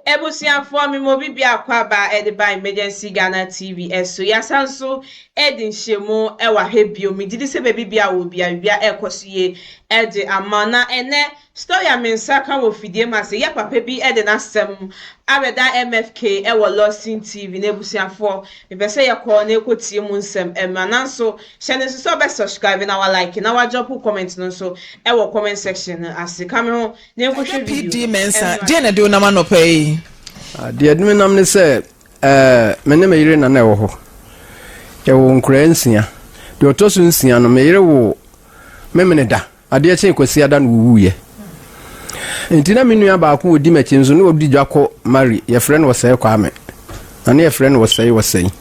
Abusuafoɔ me ma obi biako aba de ba Emergency Ghana TV so. Yɛasan nso de nhyiamu wɔ ha bio. Megye di sɛ baabi biara wɔ bia biribiara ɛrekɔ so yie de ama. Na ɛnɛ story a me nsa ka wɔ fidie mu ase, yɛ papa bi de n'asɛm abɛda MFK wɔ Lawson TV. Na abusuafoɔ, mepɛ sɛ yɛkɔ na yɛkɔtie mu nsɛm mmra. Nanso hyɛ no nso sɛ wobɛ subscribe na wa like na wa drop comment no nso wɔ comment section no ase. Ka me ho na yɛnkɔhwɛ video PD no Mensah, mmra. deɛn na ɛde wo nam anɔpa yi? Deɛ ɛde me nam ne sɛ me ne me yere na na ɛwɔ hɔ. Yɛwoo nkoraa nsia. Deɛ ɔtɔ so nsia no, me yere woo Memeneda. Adeɛ kyee Kwasiada na ɔwuiɛ. Nti na me nua baako ɔdi m'akyi nso na ɔdi dwa kɔ Mari, yɛfrɛ no Ɔsɛe Kwame. Na ne yɛfrɛ no Ɔsɛe Ɔsɛe.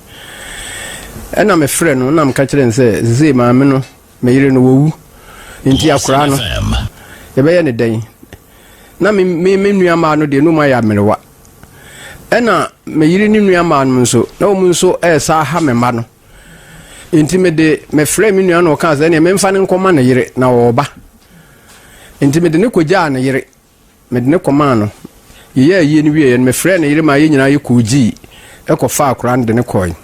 Ɛna mefrɛ no na meka kyerɛ no sɛ sesei maame no, me yere no wawu. Nti akoraa no, yɛbɛyɛ ne dɛn? Na me me me nua mmaa no deɛ no mu ayɛ amerewa. Ɛna me yere ne nua mmaa no nso, na wɔn nso ɛresa aha me mma no. Nti mede mefrɛɛ me nua na ɔkaa sɛ ɛneɛ memfa no nkɔma ne yere na ɔreba. Nti mede no kɔgyaa ne yere. Mede no kɔmaa no. Yɛyɛɛ ayie no wieeɛ no, mefrɛɛ ne yere maa yɛn nyinaa yɛkɔɔ gyii kɔfaa akwadaa no de no kɔe.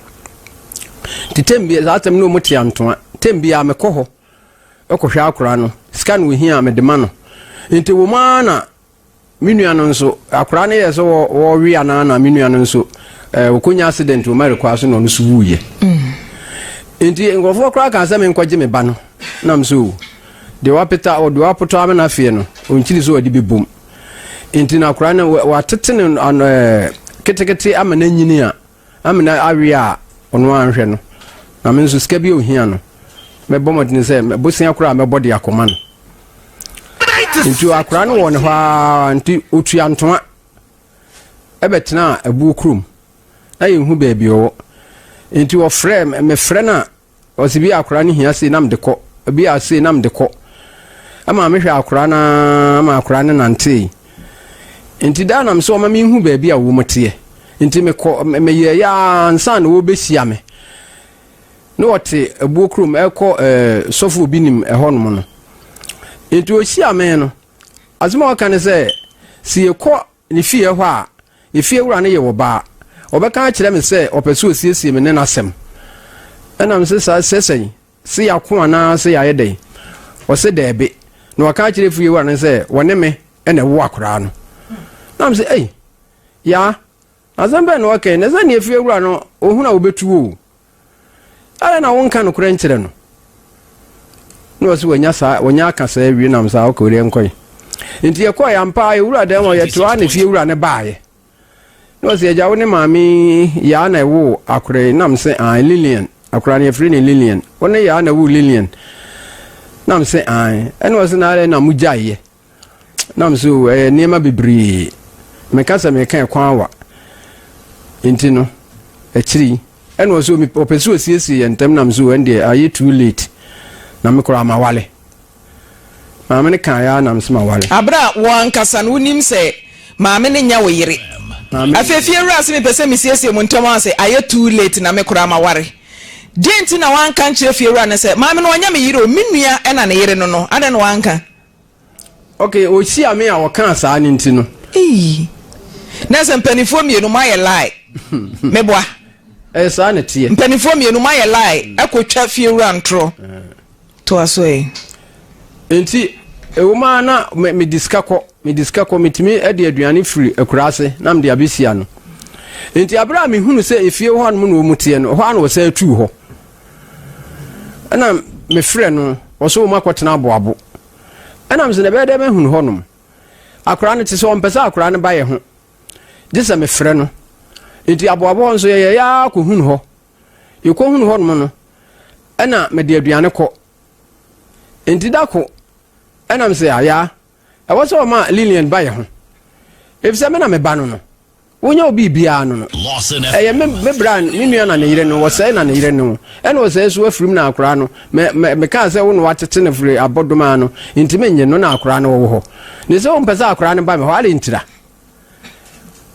Nti tɛm bi saa tɛm no wɔn te antoa. Tɛm biara mekɔ hɔ kɔhwɛ akwadaa no. Sika na ohia a mede ma no. Nti wɔn ara na Me nua no nso, akwadaa no yɛɛ sɛ wɔrewe anaa na me nua no nso ɔkɔnya accident wɔ Mary kwaa so na ɔno nso wuiɛ. Mm. Nti nkurɔfoɔ koraa kaa sɛ menkɔgye me ba no nam so o deɛ wapeta deɛ wapotɔ amena afeɛ no ɔnkyiri sɛ ɔde bɛbom. Nti na akwadaa no watete no ketekete ama no anyini a Amena awe a ɔno ara nhwɛ no, na me nso sika bi a ohia no, mɛbɔ mmɔden sɛ bosea koraa mɛbɔ de akɔma no. Nti akwaraa no wɔ ne hɔ ara nti otua ntoa ɛbɛtena abuo kurom na yɛnhu baabi ɔwɔ. Nti ɔfrɛ mefrɛ no a Ɔse bi a akora no hia sei na mede kɔ, bi a sei na mede kɔ. Ɛma mehwɛ akora no ara ma akora no nantee. Nti daa na mesɛ ɔma menhu baabi a wɔn teɛ. Nti mekɔ meyɛɛ yɛ ara ansa na wɔbɛhyia me. Ne wɔte abuo kurom ɛkɔ ɛɛ sɔfo obi nim ɛhɔnom no. Nti ɔhyia me no, asɛm a ɔka ne sɛ, sɛ yɛkɔ Ne fie hɔ a, efiewura no yɛ ɔbaa. Ɔbɛka akyerɛ me sɛ ɔpɛ sɛ osiesie me ne no asɛm. Ɛna mese, Saa sɛ sɛn? Se yɛako anaa se yɛayɛ dɛn? Ɔse, Daabi. Na waka akyerɛ fiewura no sɛ wɔne me na ɛwo akoraa no. Na mese, Ei, Yaa, asɛm bɛn na ɔka yi? Na sɛnea fiewura no, ohunu a obetu wo o. Adɛn na wonka nokorɛ nkyerɛ no? Na ɔse wanya saa, wanya aka saa awie nam saa ɔkɔ deɛ nkɔe. Nti yɛkɔɛ ampa ara yɛwura dɛm hɔ yɛte hɔ ara na fie wura no baeɛ. Na ɔse agya wo ne maame Yaa na ɛwoo akora yi? Nam se ae Lilian, akora no yɛfrɛ no Lilian. Wo ne Yaa na ɛwoo Lilian? Nam se ae. Ɛna ɔse na adɛn na mogyaeɛ? Nam so ɛyɛ nneɛma bebree. Meka sɛ meka ɛkwan awa. Nti no, akyiri yi, ɛna ɔsɛ ɔpɛ sɛ ɔsiesie yɛn ntam nam so ɛndeɛ ayɛ too late. Na me koraa mawale. Maame no kaa yɛ nam so mawale. Abere a wo ankasa no wonim sɛ maame no nyɛ wo yere. Afei fie wura se mepɛ sɛ mesiesie mo ntam a ɔse ayɛ too late na me koraa maware. Deɛn nti na woanka nkyerɛ fie wura no sɛ maame no ɔnyɛ me yere o, me nua na ne yere no no, adɛn na woanka? Ok, ɔhyia me a ɔkaa saa no nti no. Eii na sɛ mpaninfoɔ mmienu moayɛ lie meboa. Ɛyɛ saa na ɛteɛ. Mpaninfoɔ mmienu moayɛ lie ɛkɔ twa fie wura ntorɔ toa so ɛ. Nti ɛwom ara na mede sika kɔ mede sika kɔ metumi de aduane firi akuraase na mede abɛsia no. Nti abere a mehunu sɛ efie hɔ nom na wɔn teɛ no, ɛhɔ ara na wɔsan tuu hɔ. Ɛna mefrɛ no, ɔsɛ wɔn akɔtena aboabo. Ɛna mesɛ na ɛbɛyɛ dɛ mahunu hɔnom. Akwaraa no te sɛ ɔmpɛ sɛ akwaraa no ba yɛ ho. Gye sɛ mefrɛ no. Nti aboabo hɔ nso yɛyɛ yɛ ara kɔhunu hɔ. Yɛkɔhunu hɔnom no, ɛna mede aduane kɔ. Nti da ko, ɛna mesɛ ayaa, ɛwɔ sɛ ɔma Lilian ba yɛ ho. Efisɛ me na me ba no no. Wonya obi biara no no, ɛyɛ me me bra me nua na ne yere no, wɔsɛe na ne yere no. Ɛna ɔsɛe so afirim na akoraa no. Me me mekaa sɛ wo na watete no firi abɔdomaa no, nti menye no na akoraa no wɔ hɔ. Ne sɛ wompɛ sɛ akoraa no ba me hɔ, ade ntira.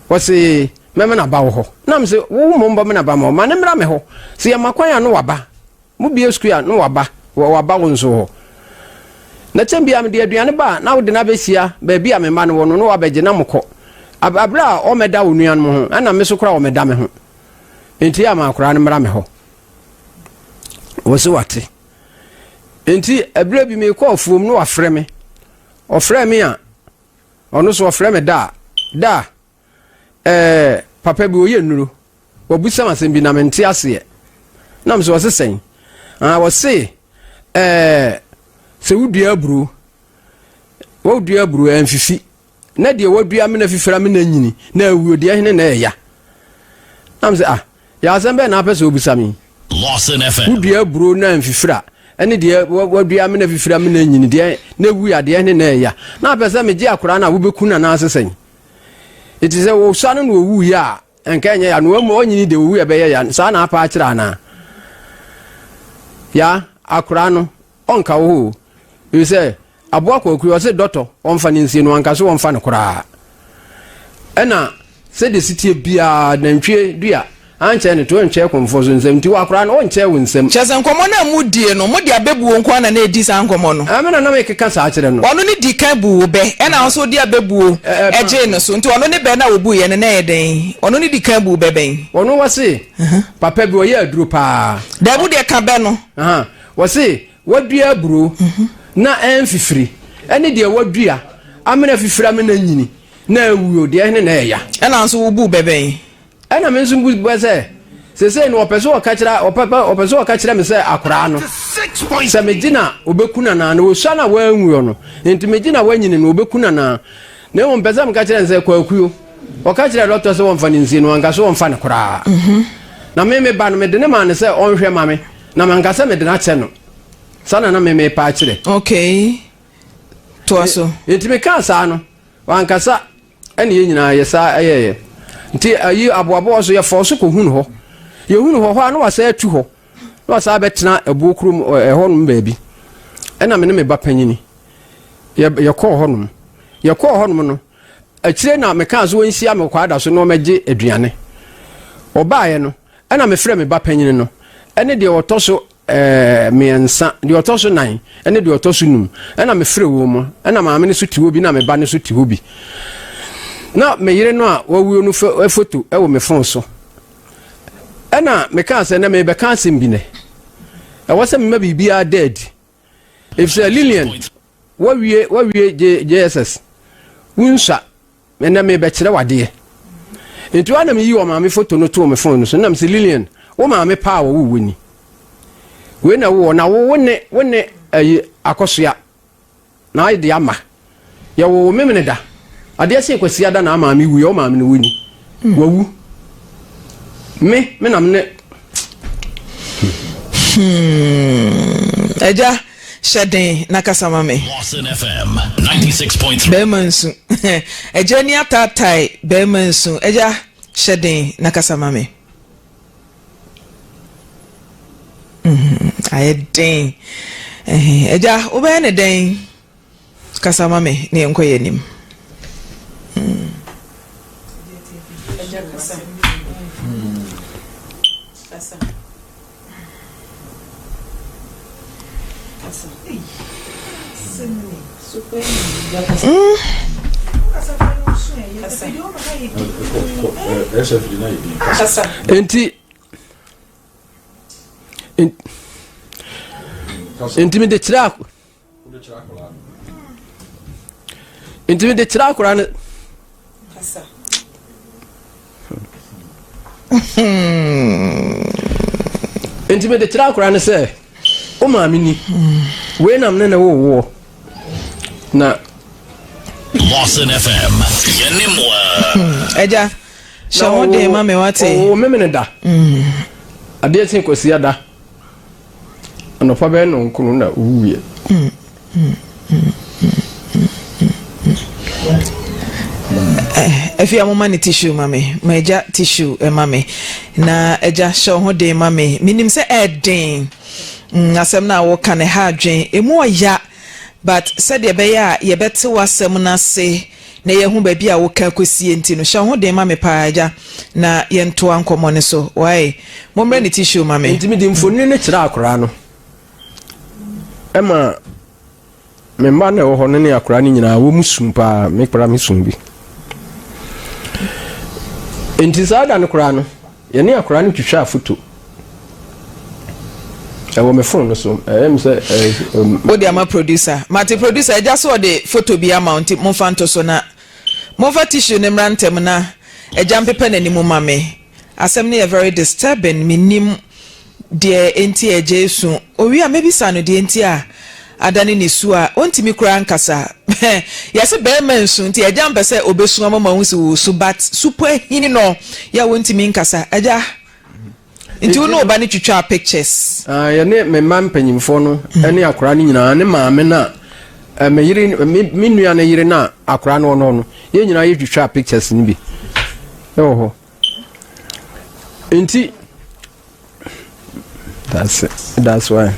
Wɔse mɛma no aba wo hɔ. Na me se wo mmom bɛma no aba me hɔ, ma no mmra me hɔ. Sɛ yɛma kwan a no waba. Mobue sukuu a, na waba, waba wo nso hɔ. Na kyɛm biara mede aduane ba a, na wode no abɛhyia baabi a me mma no wɔ no, na wabɛgye na mokɔ. Aberɛ a ɔmmɛda wo nuanom ho, ɛna me so koraa ɔmmɛda me ho. Enti ama akwadaa no mmra me hɔ. Wɔse wate. Enti ɛberɛ bi mekɔ afuom na wafrɛ me. Ɔfrɛ me a, ɔno so ɔfrɛ me da a, da a, ɛɛ papa bi ɔyɛ nnuro. Wabisa me asɛm bi na mente aseɛ. Na me so ɔse sɛn? Ah, ɔse ɛɛ sɛ wodua aburo, wodua aburo ɛmfifi. Na deɛ wadua amena fifiri amena nyini na awuo deɛ hene na ɛya. Na me sɛ ah, yɛ asɛm bɛn na apɛ sɛ obisa me? Lawson FM. Wodua aburo na mfifiri a, ɛne deɛ wadua amena fifiri amena nyini deɛ na ewu ya deɛ hene na ɛya. Na apɛ sɛ megye akwaraa no a wobɛku no anaasɛ sɛn? Eti sɛ wɔsua no na owu yɛ a, nka ɛnyɛ ya na wamu ɔnyini deɛ owu ɛbɛyɛ ya saa na apa akyerɛ anaa? Ya akwaraa no ɔnka wo hɔ o. Efisɛ Aboa kwaku yi ɔse dɔtɔ wɔmfa no nsie no wanka so wɔmfa no koraa ɛna sɛdeɛ siteɛ biaa nantwie dua ankyɛ ne to ɛnkyɛ kɔmfoɔ so nsam nti wakora no ɔnkyɛ wo nsam. Kyerɛ sɛ nkɔmmɔ no a modie no, mode abɛbuo nko ara na na ɛdi saa nkɔmmɔ no? Ɛɛ me na na mekeka saa kyerɛ no. Ɔno ne dii kan buu wo bɛ, ɛna wo nso wode abɛbuo gyee no so. Nti ɔno ne bɛ no a ɔbuiɛ no, na ɛyɛ dɛn? Ɔno ne dii kan buu bɛ bɛn? Ɔno wɔse papa bi ɔyɛ aduro paa. Daabi wo deɛ ka bɛ no. Ahaa wɔse Wɔadua aburoo na ɛmfifiri, ɛne deɛ wɔadua amena afifiri amena anyini na awuo, deɛ ɛhene na ɛya. Ɛna nso wobuu bɛ bɛn? Ɛna me nso bu bɛ sɛ, seesei no ɔpɛ sɛ ɔka kyerɛ ɔpɛ ɔpɛ sɛ ɔka kyerɛ me sɛ akoraa no, sɛ megye na ɔbɛku no anaa, na ɔsua no a wanwuo no, nti megye na wanyini no ɔbɛku no anaa. Na mmom mpɛ sɛ meka kyerɛ no sɛ, Kwakuo, ɔka kyerɛɛ dɔkta sɛ wɔmfa no nsie no, wanka sɛ wɔmfa no koraa. Na me me ba no, mede no maa no sɛ ɔnhwɛ ma me. Na manka sɛ mede no akyɛ no. Saa na na me merepa akyerɛ. Okay. Toa so. Nti mekaa saa no, wankasa ɛne yɛn nyinaa yɛ saa ɛyɛɛyɛ. Nti ayi aboaboa so yɛfɔɔ so kɔhunu hɔ. Yɛhunu hɔ hɔ a na wasan atu hɔ. Na wasan abɛtena ɛboɔ kurom ɛhɔnom baabi. Ɛna me ne me ba panyini yɛkɔɔ hɔnom. Yɛkɔɔ hɔnom no, akyire na mekaa so wɔnhyia me kwaada so na wɔmɛgye aduane. Ɔbaeɛ no, Ɛnna mefrɛɛ me ba panyin no ne deɛ ɔtɔ so mmiɛnsa, deɛ ɔtɔ so nan ne deɛ ɔtɔ so num. Ɛnna mefrɛɛ wɔn mu. Ɛnna maame no so te hɔ bi na me ba no so te hɔ bi. Na me yere no a wawuo no foto wɔ me fon so. Ɛnna mekaa sɛ, na merebɛka asɛm bi nɛ. Ɛwɔ sɛ mema biribiara da adi. Efisɛ Lilian, wawie wawie JSS, wonsua. Ɛnnɛ merebɛkyerɛ wo adeɛ. Nti hɔ a na meyii ɔmaame foto no too me fon no so. Na mese, Lilian, wo maame paa a wɔwoo wo ni. Wei na wowɔ, na wo wo ne wo ne ayi akɔsoa na ayɛ de ama. Yɛwoo wo Memeneda. Adeɛ see Kwasiada na amaame wuiɛ, wo maame no wo ni. Wawu. Me, me na me ne. Hmm. Agya, hyɛ den na kasa ma me. Lawson FM 96.3. Bɛrima nsu. Agya ni ataatae bɛrima nsu. Agya, hyɛ den na kasa ma me. Mm, ayɛ den. Agya, wobɛyɛ ne dɛn? Kasa ma me na yɛnkɔ yɛn anim. Mm. Enti nti mede kyerɛ nti mede kyerɛ akwadaa no. Nti mede kyerɛ akwadaa no sɛ wo maame ni wei nam ne ne wo woɔ na. Lawson FM yɛne mo a. Ɛgya hyɛ ho den ma me wate. Ɔwɔ memene da adeɛ kye kwasia da. Anɔpa bɛyɛ nnɔnkron na owuiɛ. Afei a moma ne tissue ma me, ma agya tissue ma me. Na agya hyɛ wo ho den ma me. Menim sɛ ɛɛden. Mm, asɛm no a woka no ɛha adwen. Emu ɔya, but sɛdeɛ ɛbɛyɛ a yɛbɛte w'asɛm no ase na yɛahu baabi a woka kɔsie nti no, hyɛ wo ho den ma me paa agya na yɛntoa nkɔmmɔ no so. Wai? Mommrɛ no tissue ma me. Enti mede mfonini no kyerɛɛ akwadaa no. Ɛma me mma na ɛwɔ hɔ no ne akwadaa no nyinaa wɔn su paa. Me koraa me su bi. Nti saa da no koraa no, yɛne akwadaa no twitwaa foto. Ɛwɔ me phone no so. Ɛyɛ me sɛ ɛɛ. Wode ama producer. Mate producer, agya so ɔde foto bi ama wo nti momfa nto so na momfa tissue no mmra ntɛm na agya mpepa n'anim ma me. Asɛm no yɛ very disturbing, mennim deɛ enti a agya resu. Owie a mɛbisa no deɛ nti a adane ne su a ɔntumi koraa nkasa. Yɛse barima nsu nti agya mpɛ sɛ ɔbɛsu ama mahu sɛ ɔresu but su po ahini no yɛ a ɔntumi nkasa. Agya, nti wo ne wo ba no twitwaa pictures? Ah, yɛne me mma mpanyimfoɔ no ne akwadaa no nyinaa ne maame no a me yere me me nua no yere no a akwadaa no wɔ no no yɛn nyinaa yɛtwitwaa pictures no bi ɛwɔ hɔ. Nti that's it. That's why.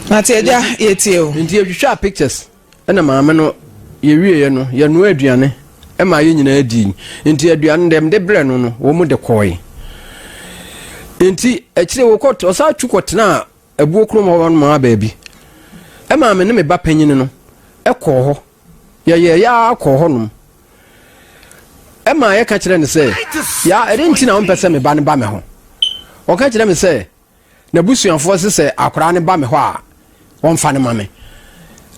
Mate agya yɛtie o. Nti yɛtwitwaa pictures ɛna maame no yɛwieɛ no yɛnoa aduane ɛma yɛn nyinaa dii. Nti aduane deɛ mede brɛ no no wɔn mu de kɔɔe. Nti akyire wɔkɔ ɔsan tu kɔtenaa abuo kurom hɔ nom a baabi. Ɛmaa me ne me ba panyin no ɛkɔɔ hɔ. Yɛyɛɛ yɛ ara kɔɔ hɔnom. Ɛmaa yɛka kyerɛɛ no sɛ, Yaa, ɛdɛn nti na wompɛ sɛ me ba no ba me ho? Ɔka kyerɛɛ me sɛ, N'abusuafoɔ se sɛ akwadaa no ba me hɔ a, wɔmfa no ma me.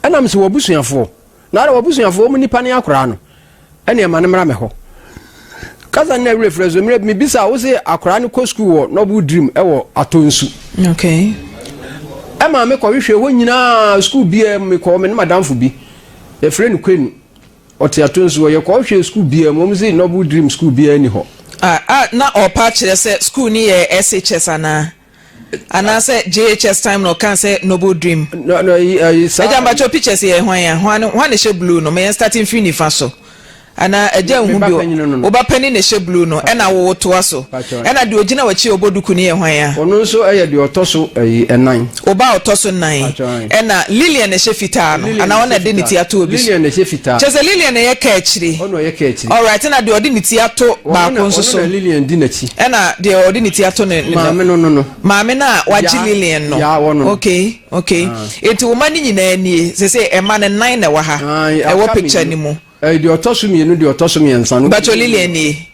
Ɛna mese, W'abusuafoɔ? Na ara w'abusuafoɔ, wɔn nipa ne akwadaa no. Ɛneɛ ma no mmra me hɔ. Kasa no na werɛ firi so. Mmerɛ bi mebisa wo se akwadaa no kɔ sukuu wɔ Noble Dream ɛwɔ Atonsu. Okay. Ɛma me kɔhwehwɛ hɔ nyinaa sukuu biara mu mekɔɔ me ne madamfo bi. Yɛfrɛ no Kwenu. Ɔte Atonsu hɔ. Yɛkɔhwehwɛ sukuu biara mu. Wɔn se Noble Dream sukuu biara ni hɔ. Ah, ah, na ɔpa kyerɛ sɛ sukuu no yɛ SHS anaa? Anaasɛ JHS time na ɔkaa sɛ noble dream. No, no, ayi, ayi, saa. Agya mpakyɛw pictures yɛ hwan a? Hwan hwan na ɛhyɛ blue no? Ma yɛn start mfiri nifa so. Anaa agya nhu bi wɔ. Wo ba panin na ɛhyɛ blue no ɛna wo toa so. Ɛna deɛ ogyina w'akyi a ɔbɔ duku no yɛ hwan a? Ɔno nso yɛ deɛ ɔtɔ so ayi ɛnan. Wo ba a ɔtɔ so nnan. Ɛna Lilian na ɛhyɛ fitaa no. Anaa ɔno na ɛde ne ti ato obi so. Lilian na ɛhyɛ fitaa. Kyerɛ sɛ Lilian na ɛyɛ kaa akyire. Ɔno na ɔyɛ kaa akyire. Alright ɛna deɛ ɔde ne ti ato baako nso so. Ɔno na Lilian di n'akyi. Ɛna deɛ ɔde ne ti ato ne ne. Maame no no no. Maame no a wagye Lilian no. Yaa wɔ no. Okay okay. Eti wo mma no nyinaa nie. Sese ɛma no nan na ɛwɔ ha. Ɛwɔ picture no mu. Ɛɛ deɛ ɔtɔ so mmienu deɛ ɔtɔ so mmiɛnsa no. Mpakyɛw Lilian nie.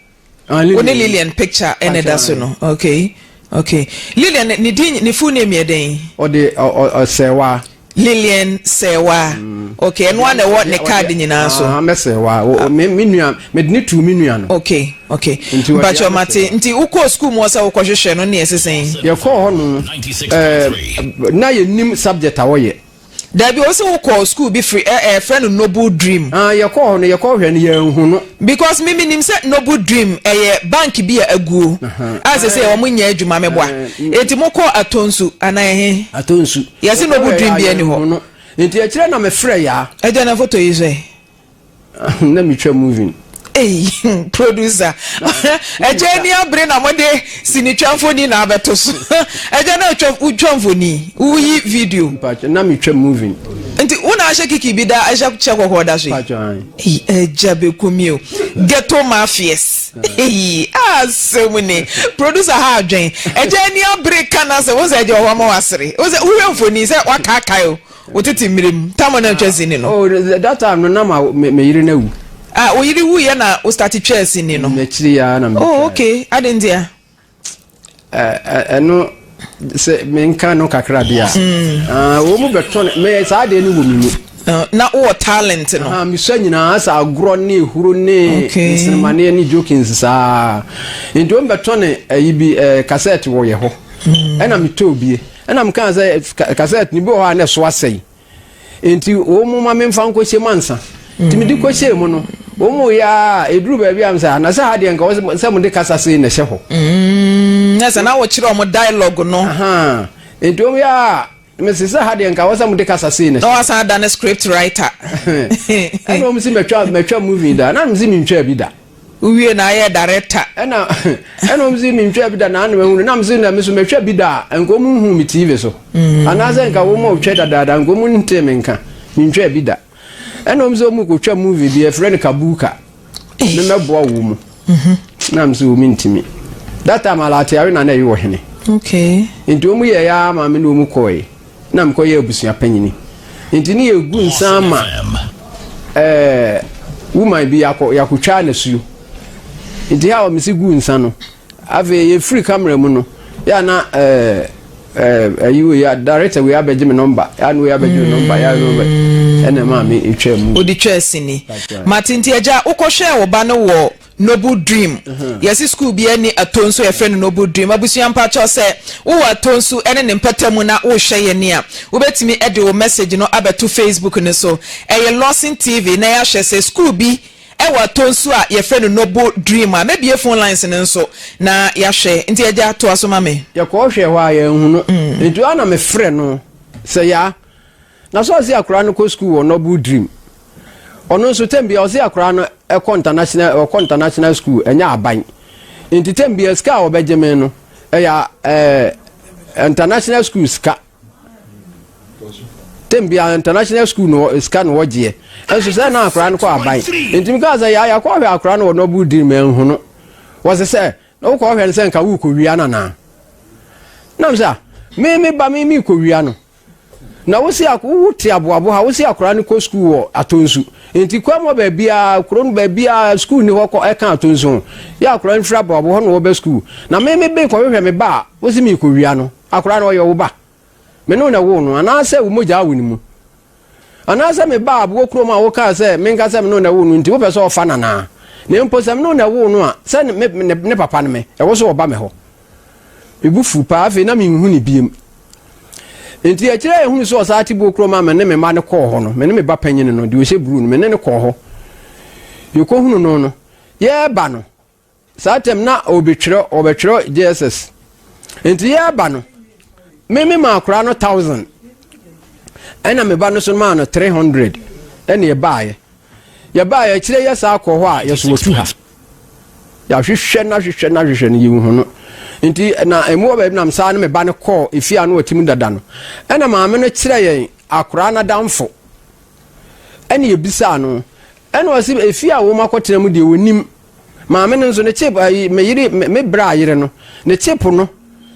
Wo ne Lilian picture ɛna ɛda so no. Okay okay. Lilian ne din ne full name yɛ dɛn? Ɔde Ɔsɛɛwaa. Lilian Sɛɛwaa. Mm. Okay, ɛno ara na ɛwɔ ne card nyinaa so. Ah, mɛ Sɛɛwaa. Me me nua, me de ne tuu me nua no. Okay, okay. Mpakyɛw mate. Nti wokɔɔ sukuu mu hɔ sɛ wokɔhwehwɛ no ne ɛse sɛn? Yɛkɔɔ hɔ no, ɛɛ na yɛnim subject a wɔyɛ. Dabi ose wo kɔɔ school bi firi ɛ ɛ frɛ no noble dream. Ah yɛ kɔɔ hɔ no yɛ kɔ hwɛ no yɛ nhu no. Because me me nim sɛ noble dream ɛyɛ bank bi a aguo a sese wɔn nyɛ adwuma me boa enti mo kɔɔ atonsu anaa ɛhe. Atonsu. Yɛse noble dream bi ɛni hɔ. Nti akyire na me frɛ yaa. Agya na foto yi so ɛ. Na metwa movie. Ei producer ɛgya ani abere na mode sinitwa mfoni na abɛto so ɛgya na atwa wotwa mfoni woyi video. Mpakyɛ na metwa movie. Nti wo na ahyɛ kiki bi da ahyɛ kyɛ kɔkɔɔ da so yi. Mpakyɛ ayi. Ɛgya bɛku mi o ghetto mafias eyi asɛm ni producer ha adwen ɛgya ani abere ka na sɛ wo sɛ ɛgya wɔ hɔ ama wasere wo sɛ wohwɛ mfoni sɛ wakaakae o. Wo tete mmerɛ mu, tam a na ntwa sini no. Oh, that time no na ma me me yere no awu. Ah, wo yere wuiɛ na wo start twaa sini no? N'akyiri ya na me Oh, okay. Adɛn ntia? Ɛno sɛ menka no kakra deɛ a. Mm. Ah, wɔn mu bɛtɔ no, me saa adeɛ no wɔ me mu. Uh, na wowɔ talent no. Ah, mesua nyinaa sɛ agorɔ ne ehuro ne okay. nsenemaneɛ ne jokings saa. Nti wɔn bɛtɔ ne ayi bi eh, cassette wɔ yɛ hɔ. Mm. Ɛna metɔɔ bie. Ɛna mekaa sɛ kasɛt no bi wɔ hɔ a na ɛso asɛe nti wɔn mu ma memfa nkɔhyɛ mu ansa nti mede kɔhyɛɛ mu no wɔn mu yɛ a ɛduru baabi a sɛ anasɛ ha deɛ nka sɛ mode kasa sei na ɛhyɛ hɔ mm, na sɛ na wɔkyerɛ wɔn dialogue no nti wɔn yɛ a mese sɛ ha deɛ nka wɔ sɛ mode kasa sei na na wɔasan ada ne script writer ɛna wɔn si mɛtwa mɛtwa movie da na mese mentwaa bi da Wowie na ayɛ director. Ɛna ɛna wɔn si mi ntwa bi da na anam ehunu na mi si na mi so mɛtwa bi da a nka wɔn nhu mi TV so. Mm. Anaasɛ nka wɔn a wɔtwa dadaada nka wɔn ntee mi nka mi ntwa bi da. Ɛna wɔn sɛ wɔn kɔ twa movie bi ɛfrɛ no Kabuka. Ne mɛboa wɔn mu. Mhm. Na mi sɛ wɔn ntumi. That time alateare na na ɛyɛ wɔ hene. Okay. Nti wɔn yɛ ya maame na wɔn kɔɛ. Na mekɔyɛ abusua panyini. Nti ne yɛgu nsa ama ɛɛ woman bi yɛakɔ yɛakɔtwa nasuo. Nti ha a mesi guu nsa no, afei yɛfiri camera mu no, yɛ a na ɛɛ ɛɛ ayi wei a director wei abɛgye me nɔmba, yɛ a na wei abɛgye me nɔmba, yɛ a na wei ɛna ɛmaa me etwaa mu. Wode twaa sini. Mate nti agya wokɔhwɛɛ wo ba no wɔ Noble Dream. Yɛse sukuu bi ɛne Atonsu a yɛfrɛ no Noble Dream. Abusua mpakyɛw sɛ wowɔ Atonsu ɛne ne mpɛta mu na wohwɛ yɛn a, wobɛtumi ɛde wo message no abɛto Facebook no so. Ɛyɛ Lawson TV na yɛahwɛ sɛ sukuu bi ɛwɔ Atonsu a yɛfrɛ no Noble Dream a. Mɛbue phone lines no nso na yɛahwɛ. Nti agya toa so ma me. Yɛkɔɔ hwɛɛ hɔ a yɛanhu no. Nti hɔ a na mefrɛ no sɛ Yaa. Na sɛ ɔse akwadaa no kɔ sukuu wɔ Noble Dream. Ɔno nso tɛm bia ɔse akwadaa no ɛkɔ international ɔkɔ international school ɛnyɛ aban. Nti tɛm bia sika a ɔbɛgye me no ɛyɛ ɛɛ international school sika. Tɛm bia international school no sika na ɔgyeɛ. Ɛnso sɛ na akwadaa no kɔ aban. Nti mi kaa sɛ yaa yakɔ hwɛ akwadaa no wɔ Noble Dream ɛnhu no. Wɔse sɛ na wokɔ hwɛ no sɛ nka wokɔ wia no anaa. Nam sɛ me me ba me me kɔ wia no. Na wo se wo te aboabo ha, wo se akwadaa no kɔ sukuu wɔ Atonsu. Nti kwan mu hɔ baabiara, kuro no baabiara sukuu ni hɔ kɔ ɛka Atonsu ho. Yɛ akwadaa no firi aboabo hɔ na wɔba sukuu. Na me me be kɔhwehwɛ me ba a, wo se merekɔwia no. Akwadaa no ɔyɛ wo ba. Me ne wo na ɛwoo no, anaasɛ wo mogya awo ne mu. Anaasɛ me ba a wɔ kurom a wokaa sɛ menka sɛ me ne wo na ɛwoo no nti wopɛ sɛ ɔfa no anaa? Na mpo sɛ me ne wo na ɛwoo no a, sɛ ne, ne, ne papa ne me, ɛwɔ sɛ ɔba me hɔ. Me bo fuu paa, afei na menhu no biem. Enti akyire a yɛhunu sɛ ɔsan te buo kurom a me ne me mma no kɔɔ hɔ no, me ne me ba panyin no, deɛ ɔhyɛ bruu no, me ne no kɔɔ hɔ. Yɛkɔhunu no no, yɛreba no, saa tɛm na ɔbɛtwerɛ, ɔbɛtwerɛ JSS. Enti yɛreba no, me me maa akwadaa no thousand, ɛna me ba no so maa no 300, ɛna yɛbaeɛ. Yɛbaeɛ akyire yɛ saa kɔɔ hɔ a, yɛso wɔtu ha. Yɛahwehwɛ no ahwehwɛ no ahwehwɛ no, yɛnhu no. Nti na emu wɔ baabi nam saa ne me ba no kɔɔ efie a na ɔte mu dada no. Ɛna maame no kyerɛ yɛn akoraa n'adamfo. Ɛna yɛbisaa no. Ɛna ɔse efie a wɔn akɔtena mu deɛ wɔnim. Maame no nso ne chip ayi me yere me bra yere no ne chip no